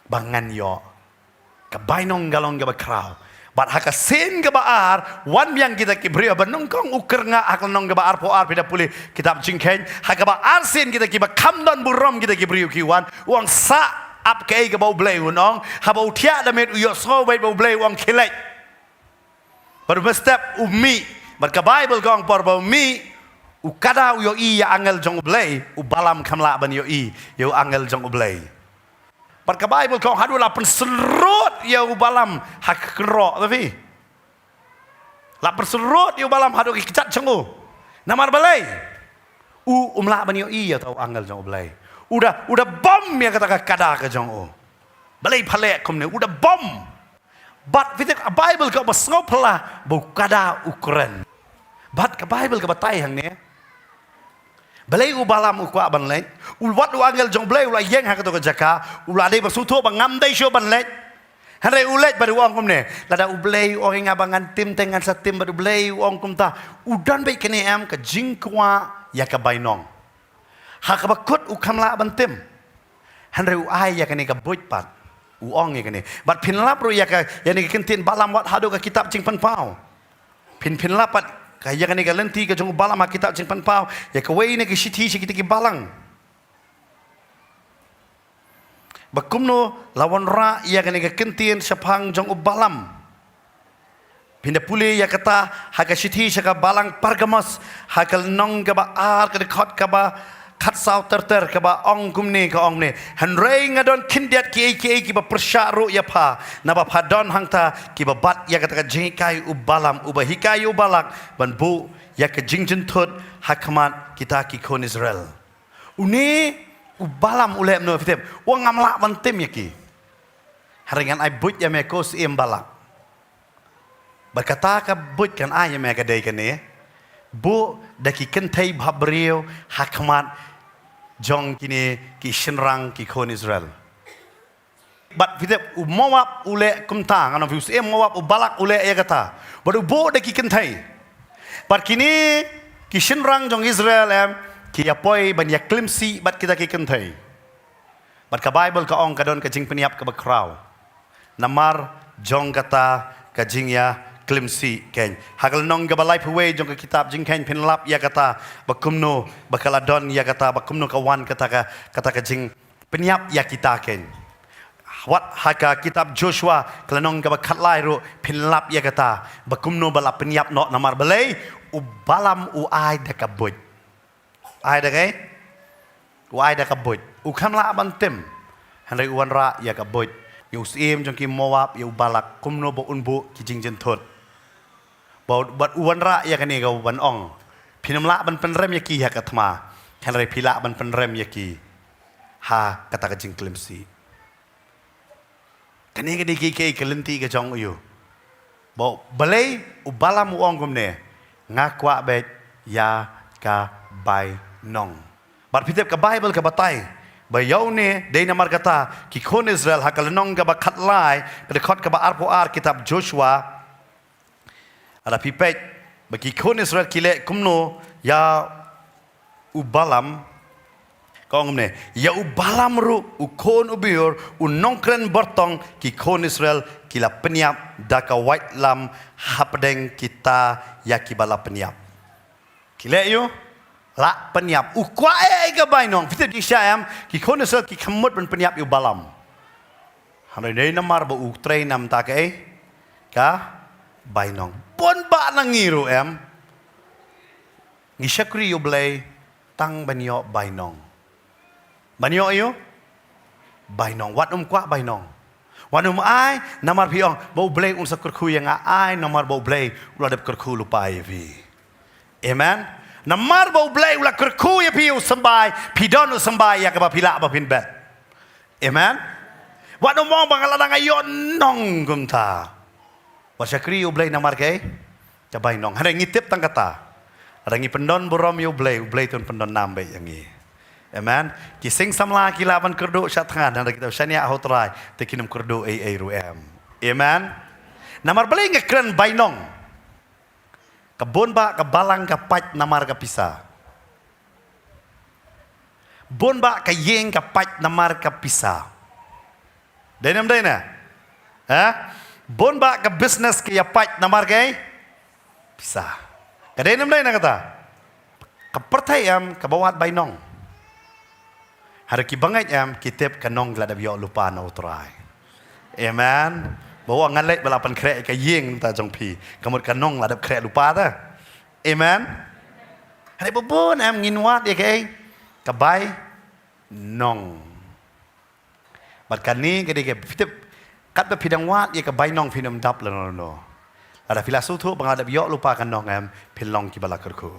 ba ngan ïoh. Ka bainong ka long kaba khraw. Bad ha ka sien kaba ar, wan biang kita ki briew ba nyngkong u kyrngah ha ka lynnong kaba arphew ar, phi da pule kitab Jingkheiñ. Ha kaba ar sien kita kiba kham don burom kita ki briew ki wan, u ong, sa ap kaei kaba u Blei un ong. Haba u thiah da miet u ïohsngew beit ba u Blei u ong khie leit. Bad u mynstep u mih. Bad ka Baibl ka ong por ba u mih, u kada u ïohi ïa angel jong u Blei, u Balaam kham lah ban ïohi ïa u angel jong u Blei. Bad ka Baibl ka ong haduh la pynsyrut ïa u Balaam ha ka kynroh, ta phi. La pynsyrut ïa u Balaam haduh ki kjat jong u. Namar balei? U um lah ban ïohi ïa uta u angel jong u Blei. U da, u da bom ïa kata ka kada ka jong u. Balei pha leh kumne, u da bom. Bad phi tip ka Baibl kaba sngewphylla ba u kada u kren. Bad ka Baibl ka batai hangne. Balei u Balaam u kwah ban leit? U, wat u angel jong u Blei u la ïeng ha kato ka jaka, u la dei ba sngewthuh ba ngam dei shuh ban leit. Hynrei u leit bad u ong kumne, lada u Blei u ong ïa nga ba ngan tim te ngan sa tim, bad u Blei u ong kumta. U don beit kane em ka jingkwah ïa ka bainong. Ha kaba kut u kham lah ban tim. Hynrei u ai ïa kane ka buit pat. U ong ïa kane. Bad phin lap ruh ïa ka, ïa kane ka kyntien Balaam wat haduh ka kitab Jingpynpaw. Phin, phin lap pat ka ïa kane ka lynti ka jong u Balaam ha kitab Jingpynpaw. Ïa kawei na ki shithi sha kita ki balang. Ba kumno la wanrah ïa kane ka kyntien shaphang jong u Balaam. Phin da pule ïa kata ha ka shithi sha ka balang Pergamos, ha ka lynnong kaba ar, ka dkhot kaba khatsaw ter ter, kaba ong kumne, ka ong ne, hynrei nga don khyndiat kiei kiei kiba pyrshah ruh ïa pha, naba pha don hangta kiba bat ïa kata ka jinghikai u Balaam uba hikai ïa u Balak ban buh ïa ka jingjynthut ha khmat kita ki khun Israel. Une u Balaam u leh kumno phi tip? U ong ngam lah ban tim ïa ki. Hynrei ngan ai buit ïa me ko syiem Balak. Bad kata ka buit kan ai ïa me ka dei kane. Buh da ki kynthei bhabriew ha khmat jong kine ki shynrang ki khun Israel. Bad phi tip u Moab u leh kumta, ngan ong phi, u syiem Moab u Balak u leh ïa kata. Bad u buh da ki kynthei. Bad kine ki shynrang jong Israel em, ki ïa poi ban ïa klimsih bad kita ki kynthei. Bad ka Baibl ka ong ka don ka jingpynïap kaba khraw namar jong kata ka jingïa klimsih keiñ. Ha ka lynnong kaba laiphew wei jong ka kitab Jingkheiñ phin lap ïa kata ba kumno ba ka la don ïa kata, ba kumno ka wan kata ka, kata ka jingpynïap ïa kita keiñ. Wat ha ka kitab Joshua ka lynnong kaba khatlai ruh phin lap ïa kata ba kumno ba la pynïap noh namar balei, u Balaam u ai da ka buit. Ai da kaei? U ai da ka buit. U kham lah ban tim. Hynrei u wanrah ïa ka buit. Ïa u syiem jong ki Moab, ïa u Balak, kumno ba un buh ki jingjynthut. Ba, bad u wanrah ïa kane ka ban ong, phin ym lah ban pynrem ïa ki ha ka thma. Hynrei phi lah ban pynrem ïa ki ha kata ka jingklimsih. Kane ka dei ka, ka, ka lynti ka jong u. Ba, balei u Balaam u ong kumne, nga kwah beit ïa ka bainong. Bad phi tip ka Baibl ka batai ba ïa une dei namar kata ki khun Israel ha ka lynnong kaba khatlai, ka dkhot kaba arphew ar kitab Joshua. Lada phi peit ba ki khun Israel ki leh kumno ïa u Balaam. Ka ong kumne, ïa u Balaam ruh u khun u Beor, u nongkren byrtong, ki khun Israel ki la pynïap da ka waitlam hapdeng kita ïa kiba la pynïap. Ki leh ïa u, la pynïap. U kwah eh ïa ka bainong. Phi tip jingshisha em, ki khun Israel ki kham mut ban pynïap ïa u Balaam. Hynrei dei namar ba u trei na bynta kaei? Ka bainong. Bun bah na ngi ruh em, ngi shakri ïa u Blei tang ban ïoh bainong. Ban ïoh ïa u bainong. Wat ym kwah bainong. Wat nym ai namar phi ong ba U Blei un sa kyrkhu ïa nga, ai namar ba U Blei u la dep kyrkhu lypa ïa phi. Amen. Namar ba U Blei u la kyrkhu ïa phi, u symbai, phi don u symbai ïa kaba phi lah ba phin bet. Amen. Wat nym ong ba nga la dang ïoh nong kumta. Wat shakri U Blei namar kaei? Ka bainong. Hynrei ngi tip tang kata. Lada ngi pyndon burom ïa U Blei, U Blei te un pyndon nam beit ïa ngi. Amen. Ki sing samla ki lah ban kyrduh sha thngan, hynrei kita shaniah ha U Trai te kin ym kyrduh ei ei ruh em. Amen. Namar balei nga kren bainong? Ka bun bah ka balang ka pait namar ka pisa. Bun bah ka ïing ka pait namar ka pisa. Dei ne ym dei ne? Ha? Bun bah ka business ka ïa pait namar ka pisa. Ka dei ne ym dei ne kata? Ka pyrthei em kaba wad bainong. Hynrei ki bangeit em ki tip ka nong ki la dep ïoh lypa na U Trai. Amen. Ba u ong ngan leit ba la pynkhreh ka ïing ta jong phi. Ka mut ka nong la dep khreh lypa ta. Amen. Hynrei ba bun em ngin wad ïa kaei? Ka bainong. Bad kane ka dei ka phi tip, katba phi dang wad ïa ka bainong phin ym dap lano lano. Lada phi la sngewthuh ba nga la dep ïoh lypa ka nong em, phin long kiba la kyrkhu.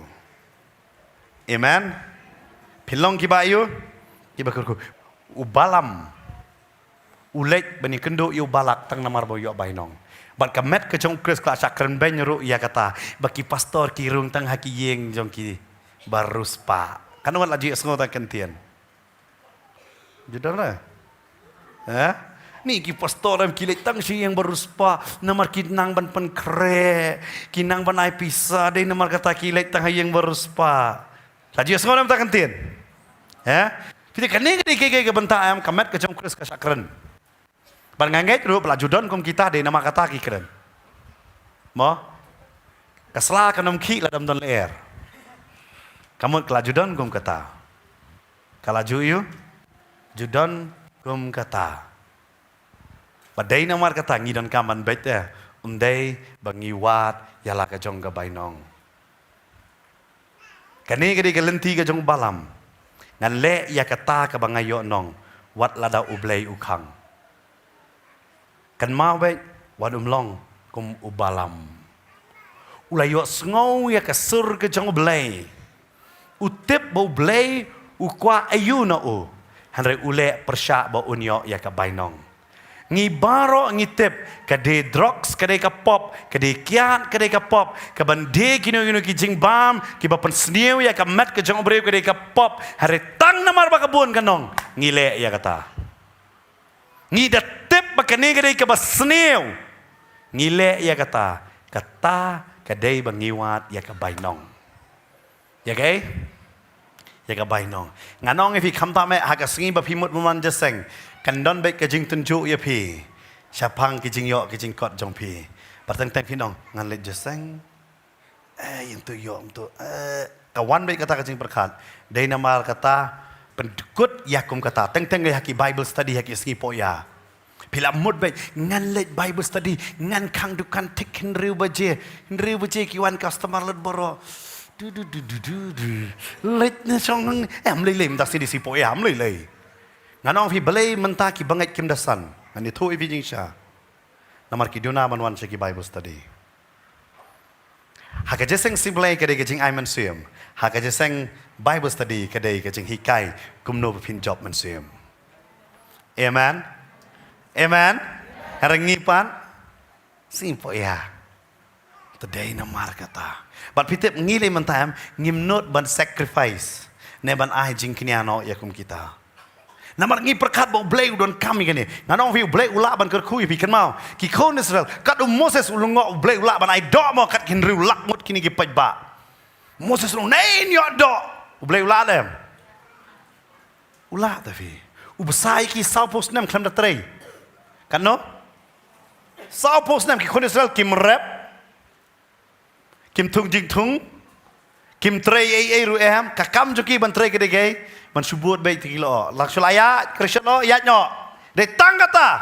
Amen. Phin long kiba ïoh, kiba kyrkhu. U Balam u leit ban ïakynduh ïa u Balak tang namar ba u ïoh bainong. Bad ka met ka jong U Khrist ka la shah kren beiñ ruh ïa kata ba ki pastor ki rung tang ha ki ïing jong ki ba riewspah. Katno ngan la ju ïohsngew tang kyntien. Ju don re? Eh? Ni ki pastor em ki leit tang sha ïing ba riewspah namar ki nang ban pynkhreh, ki nang ban ai pisa, dei namar kata ki leit tang ha ïing ba riewspah. La ju ïohsngew ne ym tang kyntien? Eh? Phi tip kane ka dei ka, ka, ka bynta em ka met ka jong U Khrist ka shah kren. Bad nga ngeit ruh ba la ju don kum kita dei namar kata ki kren. Mo? Ka sla kan ym khih lada ym don lyer. Ka mut ka la ju don kum kata. Ka la ju ïoh, ju don kum kata. Ba dei namar kata ngi donkam ban beit te, ym dei ba ngi wad ïa la ka jong ka bainong. Kane ka dei ka lynti ka jong u Balam. Ngan leh ïa kata kaba nga ïoh nong, wat lada U Blei u khang. Kynmaw beit, wat ym long kum u Balam. U la ïohsngew ïa ka sur ka jong U Blei. U tip ba U Blei u kwah aïu na u. Hynrei u leh pyrshah ba un ïoh ïa ka bainong. Ngi baroh ngi tip, ka dei drugs ka dei ka pop, ka dei kiad ka dei ka pop, ka ban die kino kino ki jingbam kiba pynsniew ïa ka met ka jong u briew ka dei ka pop. Hynrei tang namar ba ka bun ka nong ngi leh ïa kata. Ngi da tip ba kane ka dei kaba sniew. Ngi leh ïa kata, kata ka dei ba ngi wad ïa ka bainong. Ïa kaei? Ïa ka bainong. Ngan ong ïa phi khamtam eh ha ka sngi ba phi mut ban wan jingïaseng, kan don beit ka jingtynjuh ïa phi shaphang ki jingïoh ki jingkot jong phi. Bad teng teng phin ong ngan leit jingïaseng. Eh, ïa tu ïoh tu. Eh, ka wan beit kata ka jingpyrkhat. Dei namar kata pyndkut ïa kum kata. Teng teng ha ki Bible study ha ki sngi poh ïa. Phi la mut beit, ngan leit Bible study, ngan khang dukan thik hynriew baje, hynriew baje ki wan customer lut baroh. Du, du, du, du, du, du. Leit na shong nang, em lei lei, mynta sngi dei sngi poh ïa, em lei lei. Ngan ong phi balei mynta ki bangeit kim da san, ngan ïathuh ïa phi jingshisha. Namar ki duna ban wan sha ki Bible study. Ha ka jingïaseng sibling ka dei ka jingai mynsiem. Ha ka jingïaseng Bible study ka dei ka jinghikai kumno ba phin jop mynsiem. Amen. Amen. Hynrei ngi pat sngi poh ïa. Te dei namar kata. Bad phi tip ngi lei mynta em ngim nud ban sacrifice ne ban ai jingkñia noh ïa kum kita. Namar ngi pyrkhat ba U Blei u donkam ïa kane. Ngan ong phi U Blei u lah ban kyrkhu ïa phi, kynmaw. Ki khun Israel, kat u Moses u lyngngoh U Blei u lah ban ai doh mo kat ki hynriew lak ngut kine ki paidbah. Moses u ong, "Nein ïoh doh." U Blei u lah lem. U lah ta phi. U bsa ïa ki sawphew snem khlem da trei. Katno? Sawphew snem ki khun Israel kim rep. Kim thung jingthung. Kim trei ei ei ruh em. Ka kam jong ki ban trei ka dei kaei? Ban shu bud beit ki lyoh. Lak shu la ïaid, kyrshah noh, ïaid noh. Dei tang kata.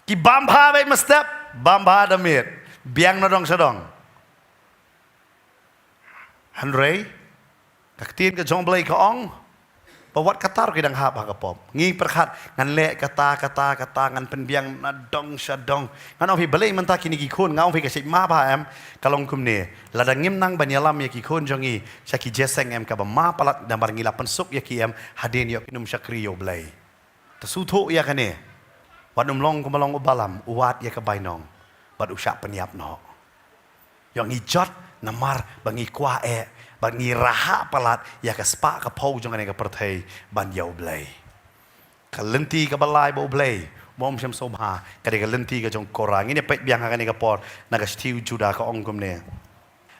Ki bam bha beit mynstep, bam bha da miet. Biang na dong sha dong. Hynrei ka ktien ka jong U Blei ka ong, Ba wat kata ruh ki dang hap ha ka pop. Ngi pyrkhat, ngan leh kata, kata, kata, ngan pynbiang na dong sha dong. Ngan ong phi balei mynta kine ki khun, nga ong phi ka shait map ha em, ka long kumne. Lada ngim nang ban ïalam ïa ki khun jong ngi sha ki jingïaseng em, kaba ma palat, namar ngi la pynsuk ïa ki em, hadien ïoh kin ym shakri ïa U Blei. Te sngewthuh ïa kane. Wat ym long kumba long u Balam, u wad ïa ka bainong bad u shah pynïap noh. Ïoh ngi jot namar ba ngi kwah eh, ba ngi rah palat ïa ka spah ka phew jong kane ka pyrthei ban ïa U Blei. Ka lynti kaba lai bad U Blei, ym shym sngewbha, ka dei ka lynti ka jong u Kora. Ngin ïa peit biang ha kane ka por na ka shithi u Juda, ka ong kumne.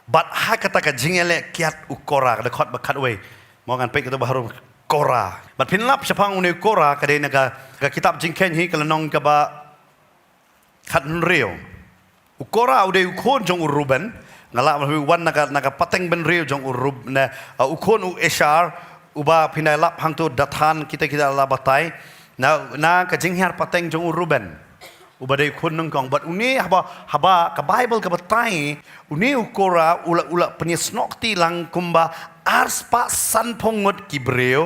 Bad ha kata ka jingïaleh kiad u Kora, ka dkhot ba khatwei. Mo, ngan peit katto ba harum, Kora. Bad phin lap shaphang une u Kora, ka dei na ka, ka kitab Jingkheiñ hi, ka lynnong kaba khathynriew. U Kora u dei u khun jong u Reuben. Nga lah ban wan na ka, na ka pateng bynriew jong u Reuben, na, uh, u khun u Asher, uba phin da lap hangto Dathan, kita, kita la batai. Na, na ka jinghiar pateng jong u Reuben, uba dei u khun nyngkong. Bad une haba, haba ka Baibl ka batai, une u Kora u la, u la pynïasnoh kti lang kumba arspah sanphew ngut ki briew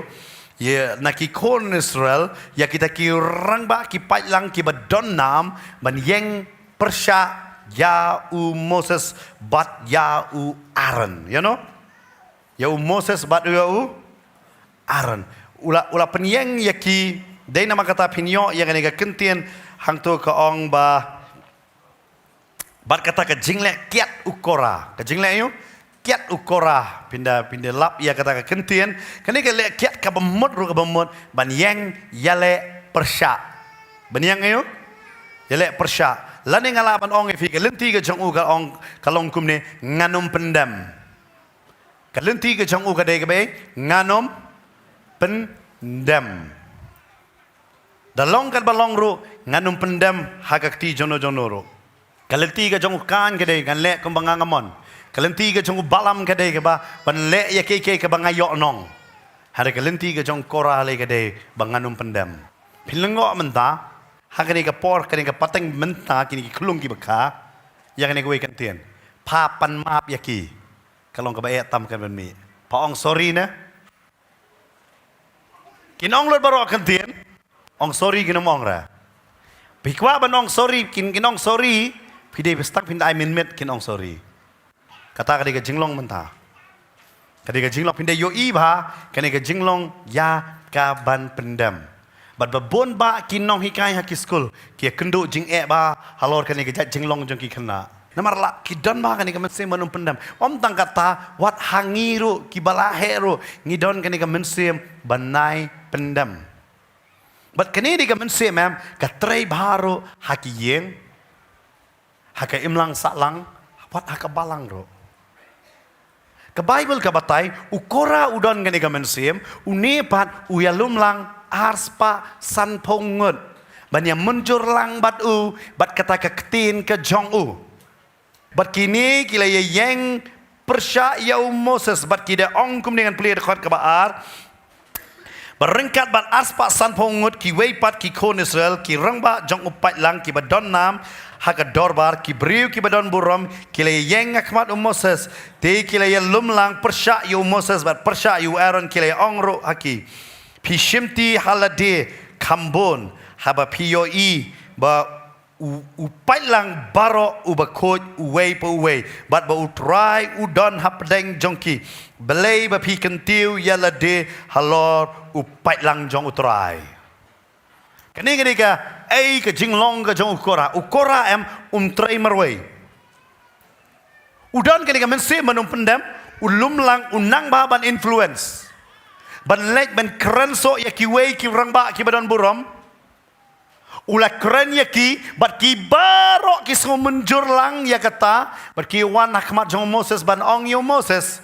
ïa na ki khun Israel, ïa kita ki rangbah ki paidlang kiba don nam, ban ïeng pyrshah ïa u Moses bad ïa u Aaron. Ïa no? Ïa u Moses bad ïa u Aaron. U la, u la pynïeng ïa ki, dei namar kata phin ïoh ïa kane ka kyntien hangto ka ong ba, bad kata ka jingleh kiad u Kora. Ka jingleh ïa u kiad u Kora. Phin da, phin da lap ïa kata ka kyntien. Kane ka leh kiad kaba mut ruh kaba mut, ban ïeng ïaleh pyrshah. Ban ïeng ïa u ïaleh pyrshah. Lane nga lah ban ong ïa phi, ka lynti ka jong u ka ong, ka long kumne, ngan ym pyndem. Ka lynti ka jong u ka dei kaba, ngan ym pyndem. Da long katba long ruh, ngan ym pyndem ha ka kti jong no jong no ruh. Ka lynti ka jong u Kain ka dei, ngan leh kumba nga nga mon. Ka lynti ka jong u Balam ka dei kaba, ban leh ïa kiei kiei kaba nga ïoh nong. Hynrei ka lynti ka jong u Kora lei ka dei, ba ngan ym pyndem. Phin lyngngoh mynta, ha kane ka por, kane ka pateng mynta, kine ki khyllung kiba kha, ïa kane kawei ka kyntien. Pha pan map ïa ki. Ka long kaba eh tam kan ban mih. Pha ong sorry ne? Kin ong lut baroh ka kyntien. Ong sorry kin ym ong re. Phi kwah ban ong sorry, kin, kin ong sorry. Phi dei ba sdang phin da ai mynmiet kin ong sorry. Kata ka dei ka jinglong mynta. Ka dei ka jinglong, phin da ïohi ba kane ka jinglong ïa ka ban pyndem. Bad ba bun bah ki nonghikai ha ki skul ki ïakynduh jingeh bha halor kane ka jait jinglong jong ki khynnah. Namar la ki don bha kane ka mynsiem ban ym pyndem. Ym tang kata, wat ha ngi ruh, kiba la heh ruh, ngi don kane ka mynsiem ban nai pyndem. Bad kane dei ka mynsiem em, ka trei bha ruh ha ki ïing, ha ka imlang sahlang, wat ha ka balang ruh. Ka Baibl ka batai, u Kora u don kane ka mynsiem, une pat u ïalum lang arspah sanphew ngut ban ïa mynjur lang bad u, bad kata ka ktien ka jong u. Bad kine ki la ïa ïeng pyrshah ïa u Moses, bad ki da ong kumne, ngan plie dkhot kaba ar. Ba ryngkat bad arspah sanphew ngut kiwei pat ki khun Israel, ki rangbah jong u paidlang kiba don nam ha ka dorbar, ki briew kiba don burom, ki la ïeng ha khmat u Moses. Te ki la ïalum lang pyrshah ïa u Moses bad pyrshah ïa u Aaron, ki la ïa ong ruh ha ki, phi shimti ha lade kham bun, haba phi ïohi ba u, u paidlang baroh uba khuid uwei pa uwei, bad ba U Trai u don hapdeng jong ki. Balei ba phi kyntiew ïa lade halor u paidlang jong U Trai? Kane ka dei kaei ka jinglong ka jong u Kora. U Kora em, um trei marwei. U don kane ka mynsiem ban ym pyndem, u lum lang, u nang bha ban influence, ban leit ban kren soh ïa kiwei ki rangbah kiba don burom. U la kren ïa ki, bad ki baroh ki sngew mynjur lang ïa kata, bad ki wan ha khmat jong u Moses ban ong ïa u Moses.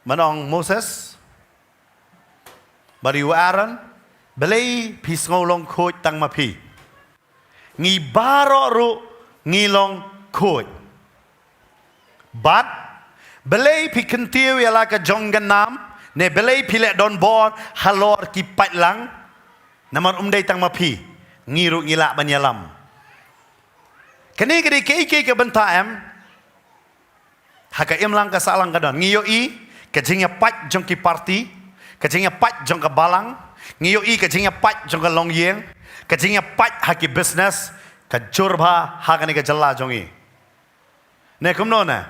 Ban ong, Moses, bad ïa u Aaron, balei phi sngew long khuid tang ma phi? Ngi baroh ruh ngi long khuid. Bad balei phi kyntiew ïa la ka jong ka nam, ne balei phi leh donbor halor ki paidlang? Namar um dei tang ma phi, ngi ruh ngi lah ban ïalam. Kane ka dei kaei kaei ka bynta em? Ha ka imlang ka sahlang ka don. Ngi ïohi ka jingïapait jong ki party, Ka jingïapait jong ka balang, ngi ïohi ka jingïapait jong ka longïing, ka jingïapait ha ki business, ka jur bha ha kane ka jylla jong ngi. Ne kumno ne?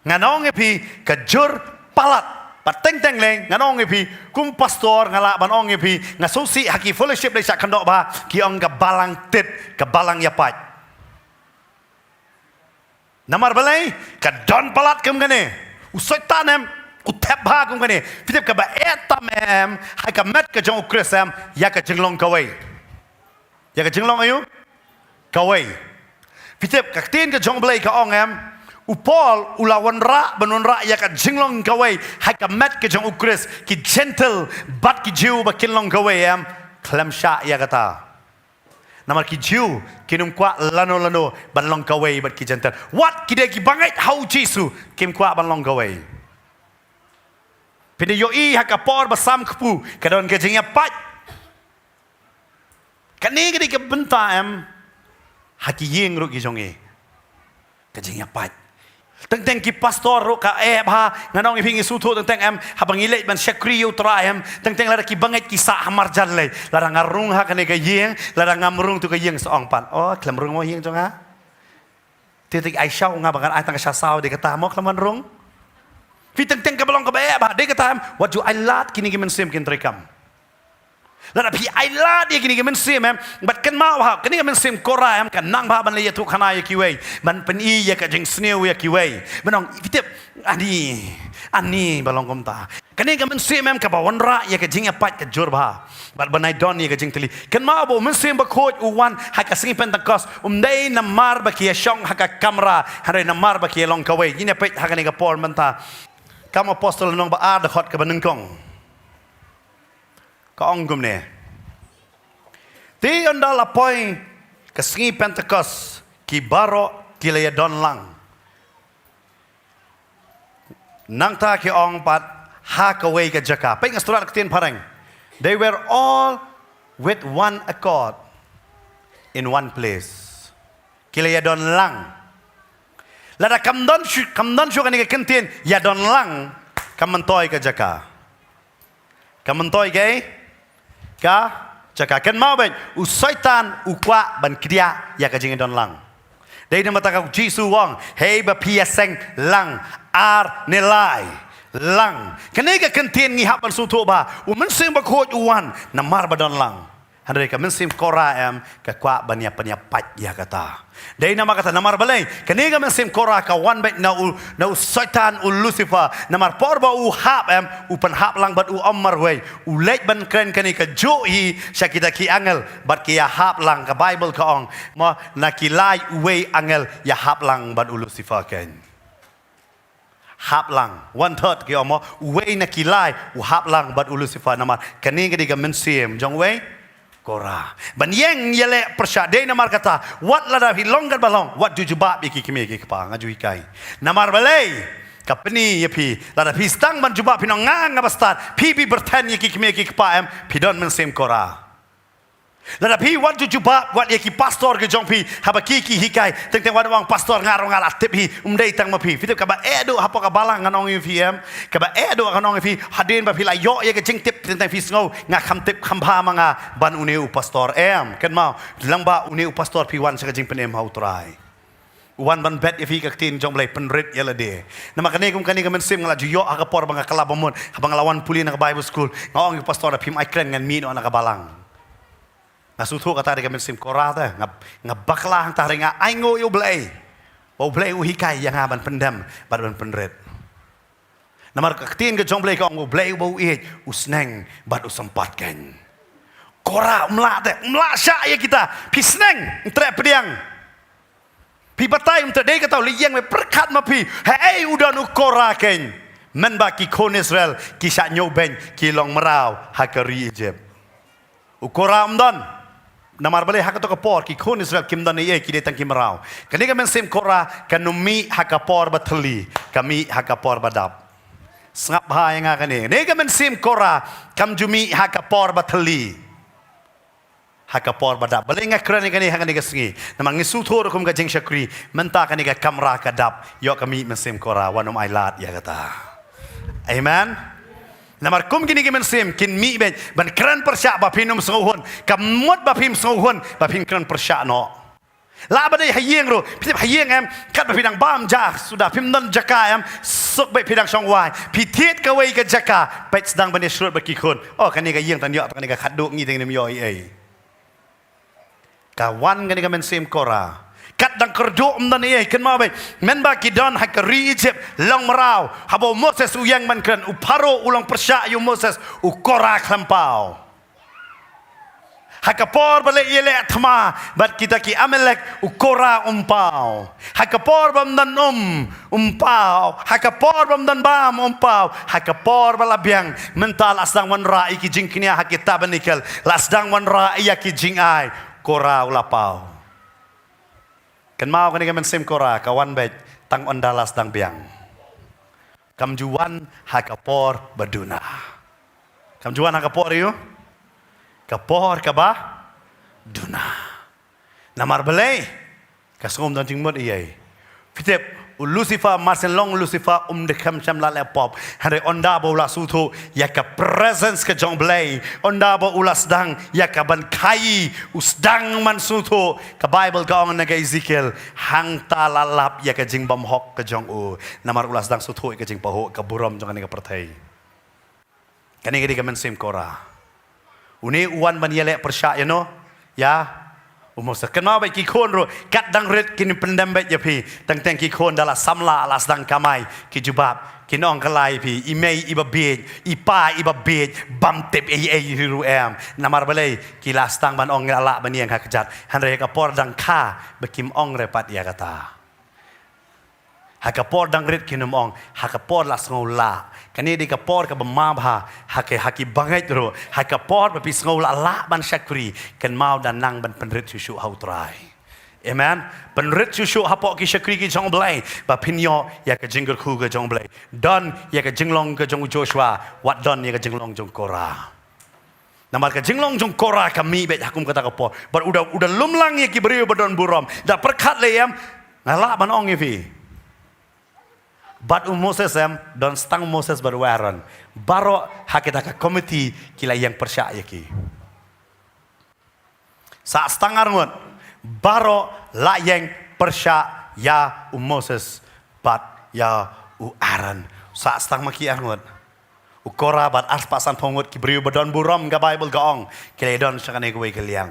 Ngan ong ïa phi ka jur palat. Pat teng teng leng ngan ong ïa phi, kum pastor nga lah ban ong ïa phi, nga sngewsih ha ki fellowship dei sha kyndoh bha, ki ong ka balang tit, ka balang ïapait. Namar balei? Ka don palat kum kane. U Soitan em u thep bha kum kane. Phi tip kaba eh tam em ha ka met ka jong u Khrist em, ïa ka jinglong kawei. Ïa ka jinglong aïu? Kawei. Phi tip ka ktien ka jong Blei ka ong em, u Paul u la wanrah ban wanrah ïa ka jinglong kawei ha ka met ka jong u Khrist, ki Gentile bad ki Jiw ba kin long kawei em, khlem shah ïa kata. Namar ki Jiw kin ym kwah lano lano ban long kawei bad ki Gentile. Wat ki dei ki bangeit ha u Jisu, kim kwah ban long kawei. Phin ïohi ha ka por ba Sam Kpu ka don ka jingïapait. Kane ka dei ka bynta em ha ki ïing ruh ki jong ngi. Ka jingïapait. Teng teng ki pastor ruh ka eh bha, ngan ong ïa phi, ngi sngewthuh teng teng em, haba ngi leit ban shakri ïa u Trai em, teng teng lada ki bangeit ki sah ha marjan lei, lada nga rung ha kane ka ïing, lada ngam rung tu ka ïing sa ong pat, oh, khlem rung mo ïing jong nga. Te te ai shaw nga ba ngan ai tang ka sha saw, dei kata mo khlem rung. Phi teng teng kaba long kaba eh bha, dei kata em, wat ju ai lad kine ki mynsiem kin treikam. Lada phi ai lad ïa kine ki mynsiem em, bad kynmaw bha, kane ka mynsiem Kora em ka nang bha ban leit ïathuh khana ïa kiwei, ban pyni ïa ka jingsniew ïa kiwei. Ban ong, phi tip, ani, ani ba long kumta. Kane ka mynsiem em kaba wanrah ïa ka jingïapait ka jur bha. Bad ban ai don ïa ka jingtylli. Kynmaw ba u Mynsiem Bakhuid u wan ha ka sngi Pentekost, um dei namar ba ki ïashong ha ka kamra, hynrei namar ba ki ïalong kawei. Ngin ïa peit ha kane ka por mynta. Kam Apostol lynnong ba ar, dkhot kaba nyngkong. Ka ong kumne. Te ynda la poi ka sngi Pentekost, ki baroh ki la ïadon lang. Nangta ki ong pat ha kawei ka jaka. Peit nga sngewthuh ka ktien phareng. They were all with one accord in one place. Ki la ïadon lang. Lada kam don shu, kam don shu kane ka kyntien ïadon lang, kam myntoi ka jaka. Kam myntoi ka, ka jaka. Kynmaw beit, u Soitan u kwah ban kdiah ïa ka jingïadon lang. Dei namar kata ka Jisu u ong, hei ba phi ïaseng lang, ar ne lai lang. Kane ka kyntien ngi hap ban sngewthuh ba u Mynsiem Bakhuid u wan namar ba don lang. Hynrei ka mynsiem Kora em ka kwah ban ïa pynïapait ïa kata. Dei namar kata, namar balei? Kane ka mynsiem Kora ka wan beit na u, na u Soitan, u Lucifer. Namar por ba u hap em, u pynhap lang bad u ym marwei. U leit ban kren kane kajuh hi sha kita ki angel bad ki ïahap lang, ka Baibl ka ong. Mo, na ki lai uwei angel ïahap lang bad u Lucifer kein. Hap lang, one third ki ong mo, uwei na ki lai u hap lang bad u Lucifer, namar kane ka dei ka mynsiem jong uwei Kora. Ban ïeng ïaleh pyrshah. Dei namar kata, wat lada phi long katba long, wat ju jubab ïa ki kmie ki kpa, nga ju hikai. Namar balei? Ka pyni ïa phi, lada phi sdang ban jubab, phin ong nga, nga ba stad, phi, phi pyrthen ïa ki kmie ki kpa em, phi don mynsiem Kora. Lada phi wat ju jubab, wat ïa ki pastor ki jong phi, haba ki, ki hikai, teng teng wat ong pastor, nga ruh nga la tip hi, um dei tang ma phi. Phi tip kaba eh duh hapoh ka balang, ngan ong ïa phi em. Kaba eh duh ngan ong ïa phi, hadien ba phi la ïoh ïa ka jingtip, teng teng phi sngew, nga kham tip kham bha ma nga ban une u pastor em. Kynmaw, lyngba une u pastor phi wan sha ka jingpynim ha u Trai. U wan ban bet ïa phi, ka ktien jong Blei, pynrit ïa lade. Namar kane kum kane ka mynsiem nga la ju ïoh ha ka por ba nga kylla ba mut, haba nga la wan pule na ka Bible school, nga ong ïa u pastor, lada phim ai kren ngan mih noh na ka balang. Nga sngewthuh kata dei ka mynsiem Kora te, nga, nga bakla hangta, hynrei nga ainguh ïa u Blei. Ba u Blei u hikai ïa nga ban pyndem bad ban pynrit. Namar ka ktien ka jong Blei ka ong, u Blei uba u ïeit u sneng bad u sympat kein. Kora um lah te, um lah shah ïa kita. Phi sneng, um treh pdiang. Phi batai, um treh, dei kata u leit ïeng, me pyrkhat ma phi. Haei u don u Kora kein? Mynba ki khun Israel ki shah ñiewbeiñ, ki long mraw ha ka ri Egypt. U Kora um don. Namar balei? Ha kato ka por ki khun Israel kim don ei ei, ki dei tang ki mraw. Kane ka mynsiem Kora kan ym mih ha ka por ba thylli, ka mih ha ka por ba dap. Sngap bha ïa nga kane. Kane ka mynsiem Kora kam ju mih ha ka por ba thylli, ha ka por ba dap. Balei nga kren ïa kane ha kane ka sngi? Namar ngi sngewthuh ruh kum ka jingshakri, mynta kane ka kamra ka dap, ïoh ka mih mynsiem Kora, wat nym ai lad ïa kata. Amen. Namar kum kine ki mynsiem kin mih beit ban kren pyrshah ba phin ym sngewhun. Ka mut ba phim sngewhun ba phin kren pyrshah noh. Lah ba dei ha ïing ruh, phi tip ha ïing em, katba phi dang bam ja suda, phim don jaka em, suk beit phi dang shong wai. Phi thied kawei ka jaka, peit sdang ban ïashrut bad ki khun. Oh, kane ka ïing tang ïoh, kane ka khatduh ngi tang ym ïoh ei ei. Ka wan kane ka mynsiem Kora. Kat dang kyrduh ym don ei ei, kynmaw beit. Mynba ki don ha ka ri Egypt, long mraw, haba u Moses u ïeng ban kren, u Pharaoh u long pyrshah ïa u Moses, u Kora khlem paw. Ha ka por ba leh ïaleh thma bad kita ki Amalek, u Kora um paw. Ha ka por bym don um, um paw. Ha ka por bym don bam, um paw. Ha ka por ba la biang, mynta la sdang wanrah ïa ki jingkñia ha ki tabernacle, la sdang wanrah ïa ki jingai, Kora u la paw. Kynmaw kane ka mynsiem Kora ka wan beit tang ynda la sdang biang. Kam ju wan ha ka por ba duna. Kam ju wan ha ka por ïa u, ka por kaba duna. Namar balei? Ka sngewdon jingmut ei ei. Phi tip, u Lucifer, mar shen long u Lucifer, um dei kham sham la leh pop. Hynrei ynda ba u la sngewthuh ïa ka presence ka jong Blei, ynda ba u la sdang ïa ka ban khaïi, u sdang ban sngewthuh. Ka Bible ka ong na ka Ezekiel, hangta la lap ïa ka jingbymhok ka jong u. Namar u la sdang sngewthuh ïa ka jingpahuh, ka burom jong kane ka pyrthei. Kane ka dei ka mynsiem Kora. Une u wan ban ïaleh pyrshah ïano? Ïa u Moses. Kynmaw beit ki khun ruh, kat dang rit kin pyndem beit ïa phi. Teng teng ki khun da la samla la sdang kamai, ki jubab, kin ong kylla ïa phi, i mei iba bieit, i pa iba bieit, bym tip ei ei ruh em. Namar balei? Ki la sdang ban ong la lah ban ïeng ha kjat. Hynrei ha ka por dang kha ba kim ong re pat ïa kata. Ha ka por dang rit kin ym ong, ha ka por la sngew lah. Kane dei ka por kaba ma bha, ha ki, ha ki bangeit ruh. Ha ka por ba phi sngew lah lah ban shakri, kynmaw da nang ban pynrit shuh shuh ha u Trai. Amen. Pynrit shuh shuh hapoh ki shakri ki jong Blei, ba phin ïoh ïa ka jingkyrkhu ka jong Blei. Don ïa ka jinglong ka jong u Joshua, wat don ïa ka jinglong jong Kora. Namar ka jinglong jong Kora ka mih beit ha kum kata ka por. Bad u da, u da lum lang ïa ki briew ba don burom. Da pyrkhat lei em, nga lah ban ong ïa phi. Bad u Moses em, don tang Moses bad u Aaron. Baroh ha kita ka komiti ki la ïeng pyrshah ïa ki. Sah tang arngut, baroh la ïeng pyrshah ïa u Moses bad ïa u Aaron. Sah tang ma ki arngut. U Kora bad arspah sanphew ngut ki briew ba don burom, ka Bible ka ong, ki la don sha kane kawei ka liang.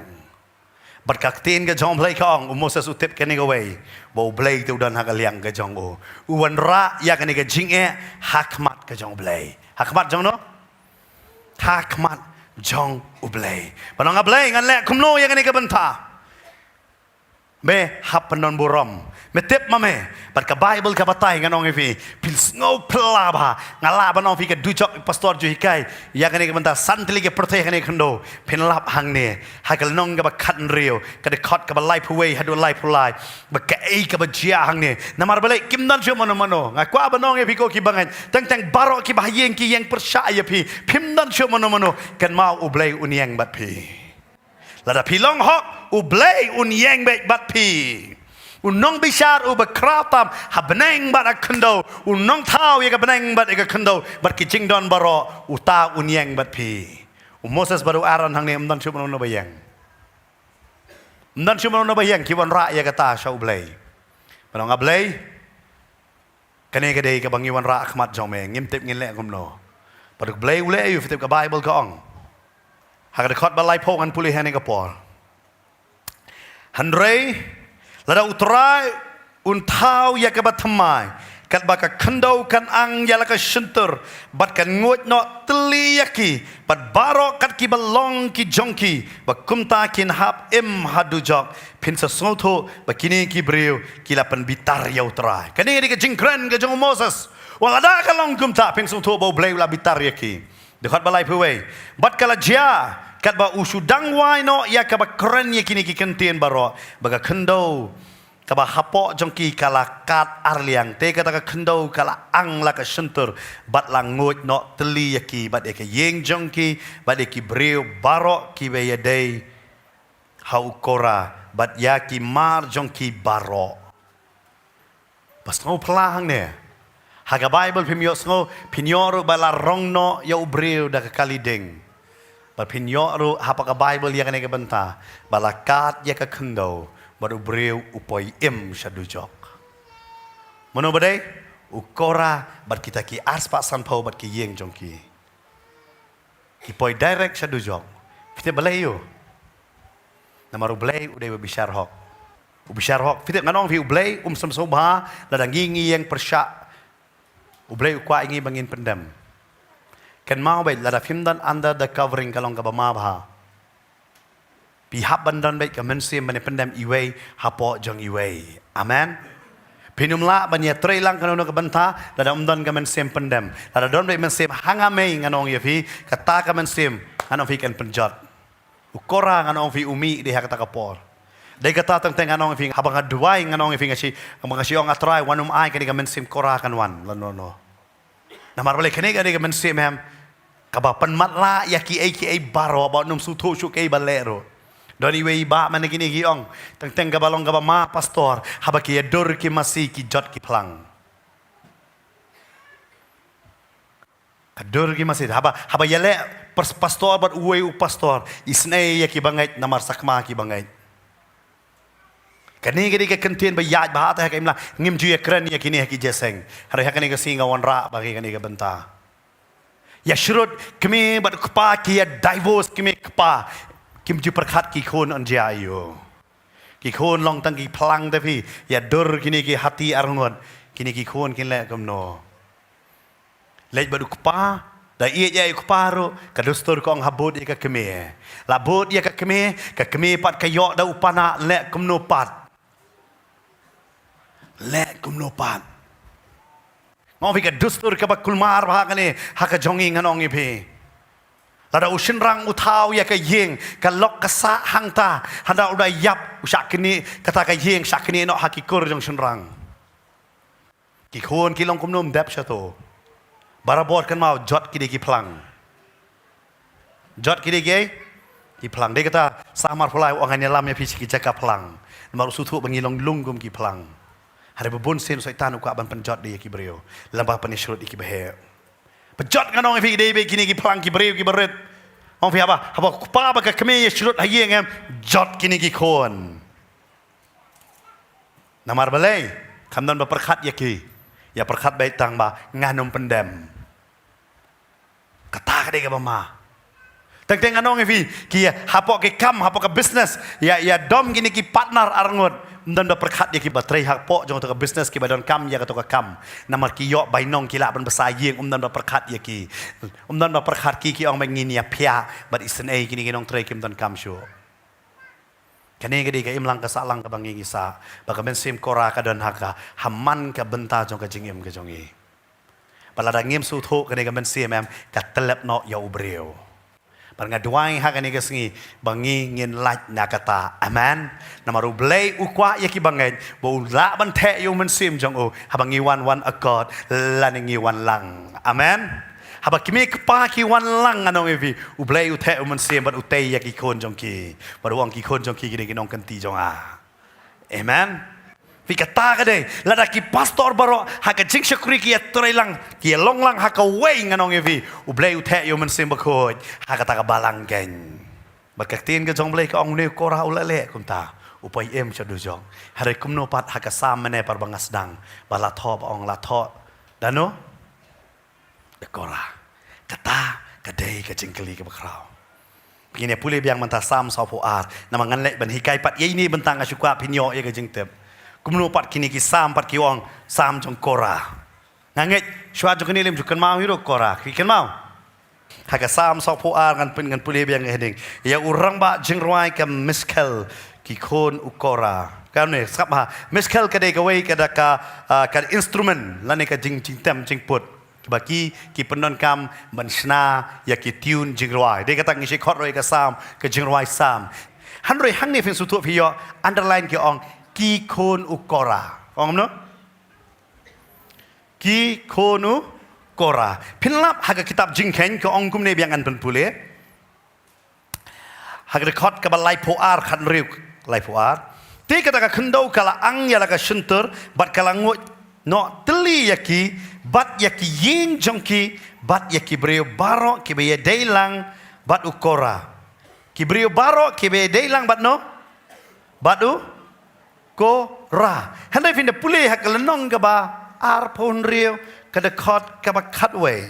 Bad ka ktien ka jong Blei ka ong, u Moses u tip kane kawei, ba u Blei te u don ha ka liang ka jong u. U wanrah ïa kane ka jingeh ha khmat ka jong u Blei. Ha khmat jong no? Ha khmat jong u Blei. Ba nong, a Blei, ngan leh kumno ïa kane ka bynta? Me hap pynbun burom. Me tip ma me. Bad ka Bible ka batai, ngan ong ïa phi, phin sngew phylla bha. Nga lah ban ong ïa phi, ka dujok pastor ju hikai ïa kane ka bynta, san tylli ki pyrthei ha kane ka khyndew. Phin lap hangne, ha ka lynnong kaba khathynriew, ka dkhot kaba laiphew wei haduh laiphew lai, ba kaei kaba jia hangne. Namar balei? Kim don shuh mano mano. Nga kwah ban ong ïa phi ko ki bangeit, teng teng baroh kiba ha ïing ki ïeng pyrshah ïa phi. Phim don shuh mano mano. Kynmaw, u Blei un ïeng bad phi. Lada phi long hok, u Blei un ïeng beit bad phi. U nongbishar uba khraw tam ha bneng bad ha khyndew, u nongthaw ïa ka bneng bad ïa ka khyndew, bad ki jingdon baroh, uta un ïeng bad phi. U Moses bad u Aaron hangne ym don shuh mano mano ba ïeng. Ym don shuh mano mano ba ïeng, ki wanrah ïa kata sha u Blei. Ba nong, a Blei, kane ka dei kaba ngi wanrah ha khmat jong me, ngim tip ngin leh kumno. Bad u Blei u leh aïu? Phi tip ka Bible ka ong, ha ka dkhot ba laiphew, ngan pule hangne ka por. Hynrei lada u Trai un thaw ïa kaba thymmai, katba ka khyndew kan ang ïa la ka shyntur, bad kan nguid noh tylli ïa ki, bad baroh kat kiba long ki jong ki, ba kumta kin hap im ha dujok, phin sa sngewthuh ba kine ki briew ki la pynbitar ïa u Trai. Kane ka dei ka jingkren ka jong u Moses. Wat lada ka long kumta, phin sngewthuh ba u Blei u la bitar ïa ki. Dkhot ba laiphew wei. Bad ka la jia, katba u shu dang wai noh ïa kaba kren ïa kine ki kyntien baroh, ba ka khyndew kaba hapoh jong ki ka la kad arliang, te kata ka khyndew ka la ang la ka shyntur, bad la nguid noh tylli ïa ki, bad ïa ka ïing jong ki, bad ïa ki briew baroh kiba ïadei ha u Kora, bad ïa ki mar jong ki baroh. Ba sngewphylla hangne. Ha ka Baibl phim ïohsngew, phin ïoh ruh ba la rong noh ïa u briew da ka kali ding. Bad phin ïoh ruh hapoh ka Baibl ïa kane ka bynta, ba la kad ïa ka khyndew, bad u briew u poi im sha dujok. Mano ba dei? U Kora bad kita ki arspah sanphew bad ki ïing jong ki. Ki poi direct sha dujok. Phi tip balei ïoh? Namar u Blei u dei uba bishar hok. U bishar hok. Phi tip ngan ong phi, u Blei um sngewbha lada ngi ngi ïeng pyrshah. U Blei u kwah ïa ngi ba ngin pyndem. Kynmaw beit, lada phim don under the covering ka long kaba ma bha. Phi hap ban don beit ka mynsiem ban ïa pyndem iwei hapoh jong iwei. Amen. Phin ym lah ban ïa trei lang kano kano ka bynta lada ym don ka mynsiem pyndem. Lada don beit mynsiem hanga mei, ngan ong ïa phi, kata ka mynsiem, ngan ong phi, kan pynjot. U Kora, ngan ong phi, u mih de ha kata ka por. Dei kata teng teng ngan ong ïa phi, haba nga duwai, ngan ong ïa phi, nga shu, haba nga shu ong, A Trai, wat nym ai kane ka mynsiem Kora kan wan. Lano lano. Namar balei? Kane ka dei ka mynsiem, em, kaba pynmatlah ïa kiei kiei baroh, ba nym sngewthuh shuh kaei ba leh ruh. Don iwei i bah mynne kine ki ong, teng teng kaba long kaba ma pastor, haba ki ïa dur ki masi ki jot ki phlang. Ka dur ki masi, haba, haba ïaleh pas-, pastor bad uwei u pastor, isynei ïa ki bangeit namar sakma ki bangeit. Kane ka dei ka kyntien ba ïaid bha te ha ka imlang, ngim ju ïa kren ïa kine ha ki jingïaseng. Hynrei ha kane ka sngi nga wanrah ba ha kane ka bynta, ïa shrut kmie bad kpa ki ïa divorce, kmie kpa kim ju pyrkhat ki khun yn jia aiu. Ki khun long tang ki phlang te phi, ïa dur kine ki hati arngut, kine ki khun kin leh kumno. Leit bad u kpa, da ïeit ïa u kpa ruh, ka dustur ka ong ha bud ïa ka kmie. La bud ïa ka kmie, ka kmie pat ka ïoh da u pana, leh kumno pat. Leh kumno pat. Nga ong phi, ka dustur kaba kulmar bha kane ha ka jong ngi, ngan ong ïa phi. Lada u shynrang u thaw ïa ka ïing, ka lok ka sah hangta, hynda u da ïap, u shah knieh, kata ka ïing shah knieh noh ha ki kur jong shynrang. Ki khun ki long kumno, ym dep sha to. Barabor kynmaw, jot ki dei ki phlang. Jot ki dei ki, ki phlang. Dei kata Sam arphew lai u ong, ngan ïalam ïa phi sha ki jaka phlang. Namar u sngewthuh ba ngi long lung kum ki phlang. Hynrei ba bun sien u Soitan u kwah ban pynjot de ïa ki briew. Lem bad pynïashrut ïa ki baheh. Pynjot, ngan ong ïa phi, dei beit kine ki phlang, ki briew kiba rit. Ong phi, haba, haba u kpa bad ka kmie ïashrut ha ïing, em, jot kine ki khun. Namar balei? Kam don ba pyrkhat ïa ki. Ïa pyrkhat beit tang ba ngan ym pyndem. Kata ka dei kaba ma. Teng teng ngan ong ïa phi, ki hapoh ki kam, hapoh ka business, ïa, ïa dom kine ki partner arngut, ym don ba pyrkhat ïa ki, ba trei hapoh jong kato ka business, kiba donkam ïa kato ka kam. Namar ki ïoh bainong, ki lah ban bsa ïing, ym don ba pyrkhat ïa ki. Ym don ba pyrkhat ki, ki ong ba ngin ïa phiah bad isynei, kine ki nongtrei kim donkam shuh. Kane ka dei ka imlang ka sahlang kaba ngi ngi sah, ba ka mynsiem Kora ka don ha ka, ha man ka bynta jong ka jingim ka jong ngi. Ba lada ngim sngewthuh kane ka mynsiem, em, ka tyllep noh ïa u briew. Bad nga duwai ha kane ka sngi ba ngi ngin lait na kata. Amen. Namar u Blei u kwah ïa ki bangeit ba u lah ban theh ïa u mynsiem jong u, haba ngi wan one accord lane ngi wan lang. Amen. Haba kmie kpa ki wan lang, ngan ong ïa phi, u Blei u theh u mynsiem bad u tei ïa ki khun jong ki. Bad u ong, ki khun jong ki ki dei ki nongkynti jong nga. Amen. Phi, kata ka dei, lada ki pastor baroh ha ka jingshakri ki ïa trei lang, ki ïa long lang ha kawei, ngan ong ïa phi, u Blei u theh ïa u Mynsiem Bakhuid ha kata ka balang keiñ. Bad ka ktien ka jong u Blei ka ong, une u Kora u la leh kumta, u poi im sha dujok. Hynrei kumno pat ha ka Salm mynne, par ba nga sdang, ba la thoh, ba ong la thoh da uno? Da u Kora. Kata ka dei ka jingkylli kaba khraw. Ngin ïa pule biang mynta Salm sawphew ar. Namar ngan leit ban hikai pat ïa ine, bynta nga shu kwah phin ïoh ïa ka jingtip. Kumno pat kine ki Salm pat ki ong, Salm jong u Kora. Nga ngeit shuwa jong kane lym ju kynmaw hi ruh u Kora. Phi kynmaw? Ha ka Salm sawphew ar, ngan pyn, ngan pule biang hangne. Ïa u rangbah jingrwai ka Miskel, ki khun u Kora. Kane sngap ha. Miskel ka dei kawei ka da ka, ah, ka instrument lane ka jing, jingtem jingput. Kiba ki, ki pyndonkam ban shna ïa ki tune jingrwai. Dei kata ngi shu khot ruh ïa ka Salm, ka jingrwai Salm. Hynrei hangne phin sngewthuh, phi ïoh underline, ki ong, ki khun u Kora. Ong kumno? Ki khun u Kora. Phin lap ha ka kitab Jingkheiñ, ka ong kumne, biang ngan pynpule. Ha ka dkhot kaba laiphew ar, khathynriew, laiphew ar. Te kata ka khyndew ka la ang ïa la ka shyntur, bad ka la nguid noh tylli ïa ki, bad ïa ki ïing jong ki, bad ïa ki briew baroh kiba ïadei lang bad u Kora. Ki briew baroh kiba ïadei lang bad no? Bad u Kora. Hynrei phin da pule ha ka lynnong kaba arphew hynriew, ka dkhot kaba khatwei.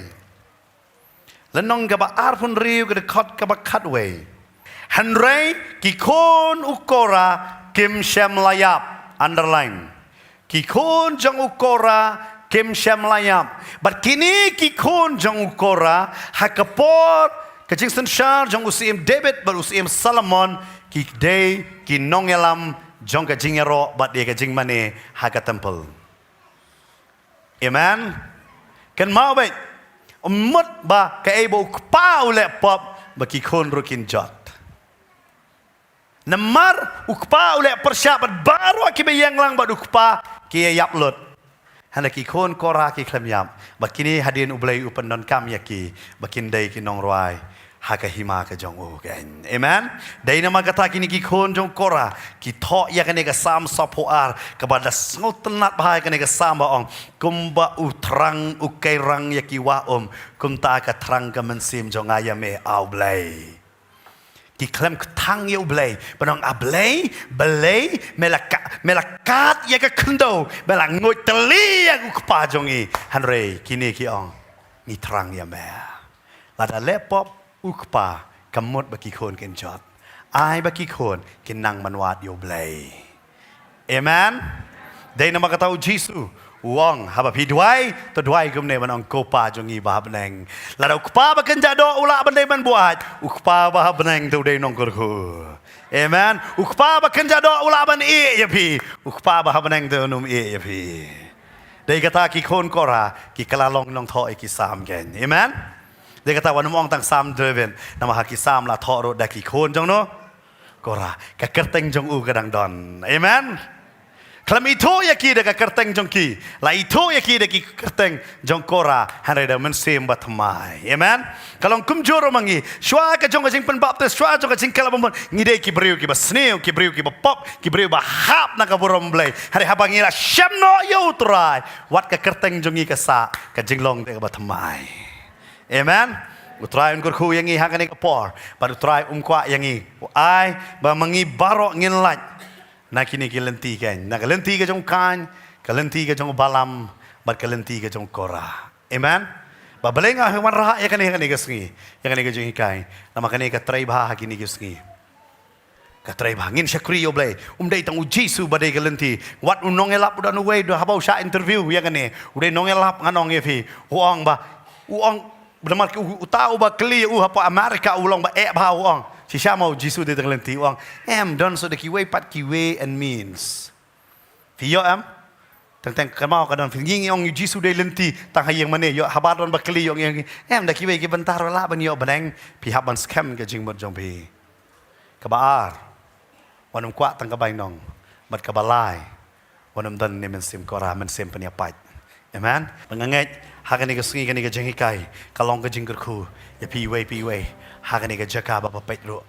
Lynnong kaba arphew hynriew, ka dkhot kaba khatwei. Hynrei ki khun u Kora kim shym la ïap. Underline. Ki khun jong u Kora kim shym la ïap. Bad kine ki khun jong u Kora, ha ka por ka jingsynshar jong u Syiem David bad u Syiem Solomon, ki dei ki nongïalam jong ka jingïaroh bad ïa ka jingmane ha ka temple. Amen. Kynmaw beit, ym mut ba kaei ba u kpa u leh pop ba ki khun ruh kin jot. Namar u kpa u leh pyrshah bad baroh kiba ïeng lang bad u kpa ki ïa ïap lut. Hynrei ki khun Kora ki khlem ïap. Bad kine hadien U Blei u pyndonkam ïa ki ba kin dei ki nongrwai ha ka hima ka jong u keiñ. Amen. Dei namar kata kine ki khun jong Kora ki thoh ïa kane ka Salm saphew ar, kaba da sngewtynnat bha ïa kane ka Salm ba ong, kumba u thrang u keirang ïa ki wah um, kumta ka thrang ka mynsiem jong nga ïa me, A U Blei. Ki khlem kthang ïa U Blei, ban ong, A Blei, Blei, me la ka, me la kat ïa ka khyndew, me la nguid tylli ïa u kpa jong ngi. Hynrei kine ki ong, ngi thrang ïa me. Lada leh pop u kpa, kam mut ba ki khun kin jot. Ai ba ki khun kin nang mynwad ïa U Blei. Amen. Dei namar kata u Jisu u ong, haba phi duwai, to duwai kumne ban ong, Ko Pa jong ngi ba ha bneng. Lada u kpa ba kynja doh u lah ban dei ban buaid, u kpa ba ha bneng te u dei nongkyrkhu. Amen. U kpa ba kynja doh u lah ban ïeh ïa phi, u kpa ba ha bneng te un ym ïeh ïa phi. Dei kata ki khun Kora ki kylla long nongthoh ïa ki Salm keiñ. Amen. Dei kata wat nym ong tang Salm David, namar ha ki Salm la thoh ruh da ki khun jong no Kora, ka kyrteng jong u ka dang don. Amen. Khlem ithuh ïa ki da ka kyrteng jong ki, la ithuh ïa ki da ki kyrteng jong Kora, hynrei da mynsiem bathymmai. Amen. Ka long kumjuh ruh ma ngi, shuwa ka jong ka jingpynbaptis, shuwa jong ka jingkylla ba mut, ngi dei ki briew kiba sniew, ki briew kiba pop, ki briew ba hap na ka burom Blei. Hynrei haba ngi la shem noh ïa U Trai, wat ka kyrteng jong ngi ka sah ka jinglong te kaba thymmai. Amen. U Trai un kyrkhu ïa ngi ha kane ka por, bad U Trai um kwah ïa ngi, u ai ba ma ngi baroh ngin lait na kine ki lynti keiñ, na ka lynti ka jong u Kain, ka lynti ka jong u Balaam, bad ka lynti ka jong u Kora. Amen. Ba balei nga wanrah ïa kane, kane ka sngi, ïa kane ka jinghikai, namar kane ka trei bha ha kine ki sngi. Ka trei bha, ngin shakri ïa U Blei. Um dei tang u Jisu ba dei ka lynti. Wat u nongïalap u don uwei, da haba u shah interview ïa kane, u dei nongïalap, ngan ong ïa phi. U ong ba, u ong, namar u, uta uba kylli ïa u hapoh America u long ba eh bha, u ong, shisha ma u Jisu dei tang lynti? U ong, em, don shuh da kiwei pat ki way and means. Phi ïoh em? Teng teng kynmaw ka don, phi, ngi ngi ong u Jisu dei lynti tang ha ïing mane, ïoh haba don ba kylli ïoh ngi ong, em, da kiwei ki bynta ruh lah ban ïoh bneng? Phi hap ban skhem ka jingmut jong phi. Kaba ar, wat nym kwah tang ka bainong. Bad kaba lai, wat nym don ne mynsiem Kora, mynsiem pynïapait. Amen. Ba nga ngeit ha kane ka sngi, kane ka jinghikai ka long ka jingkyrkhu ïa phi iwei pa iwei ha kane ka jaka ba phi peit ruh.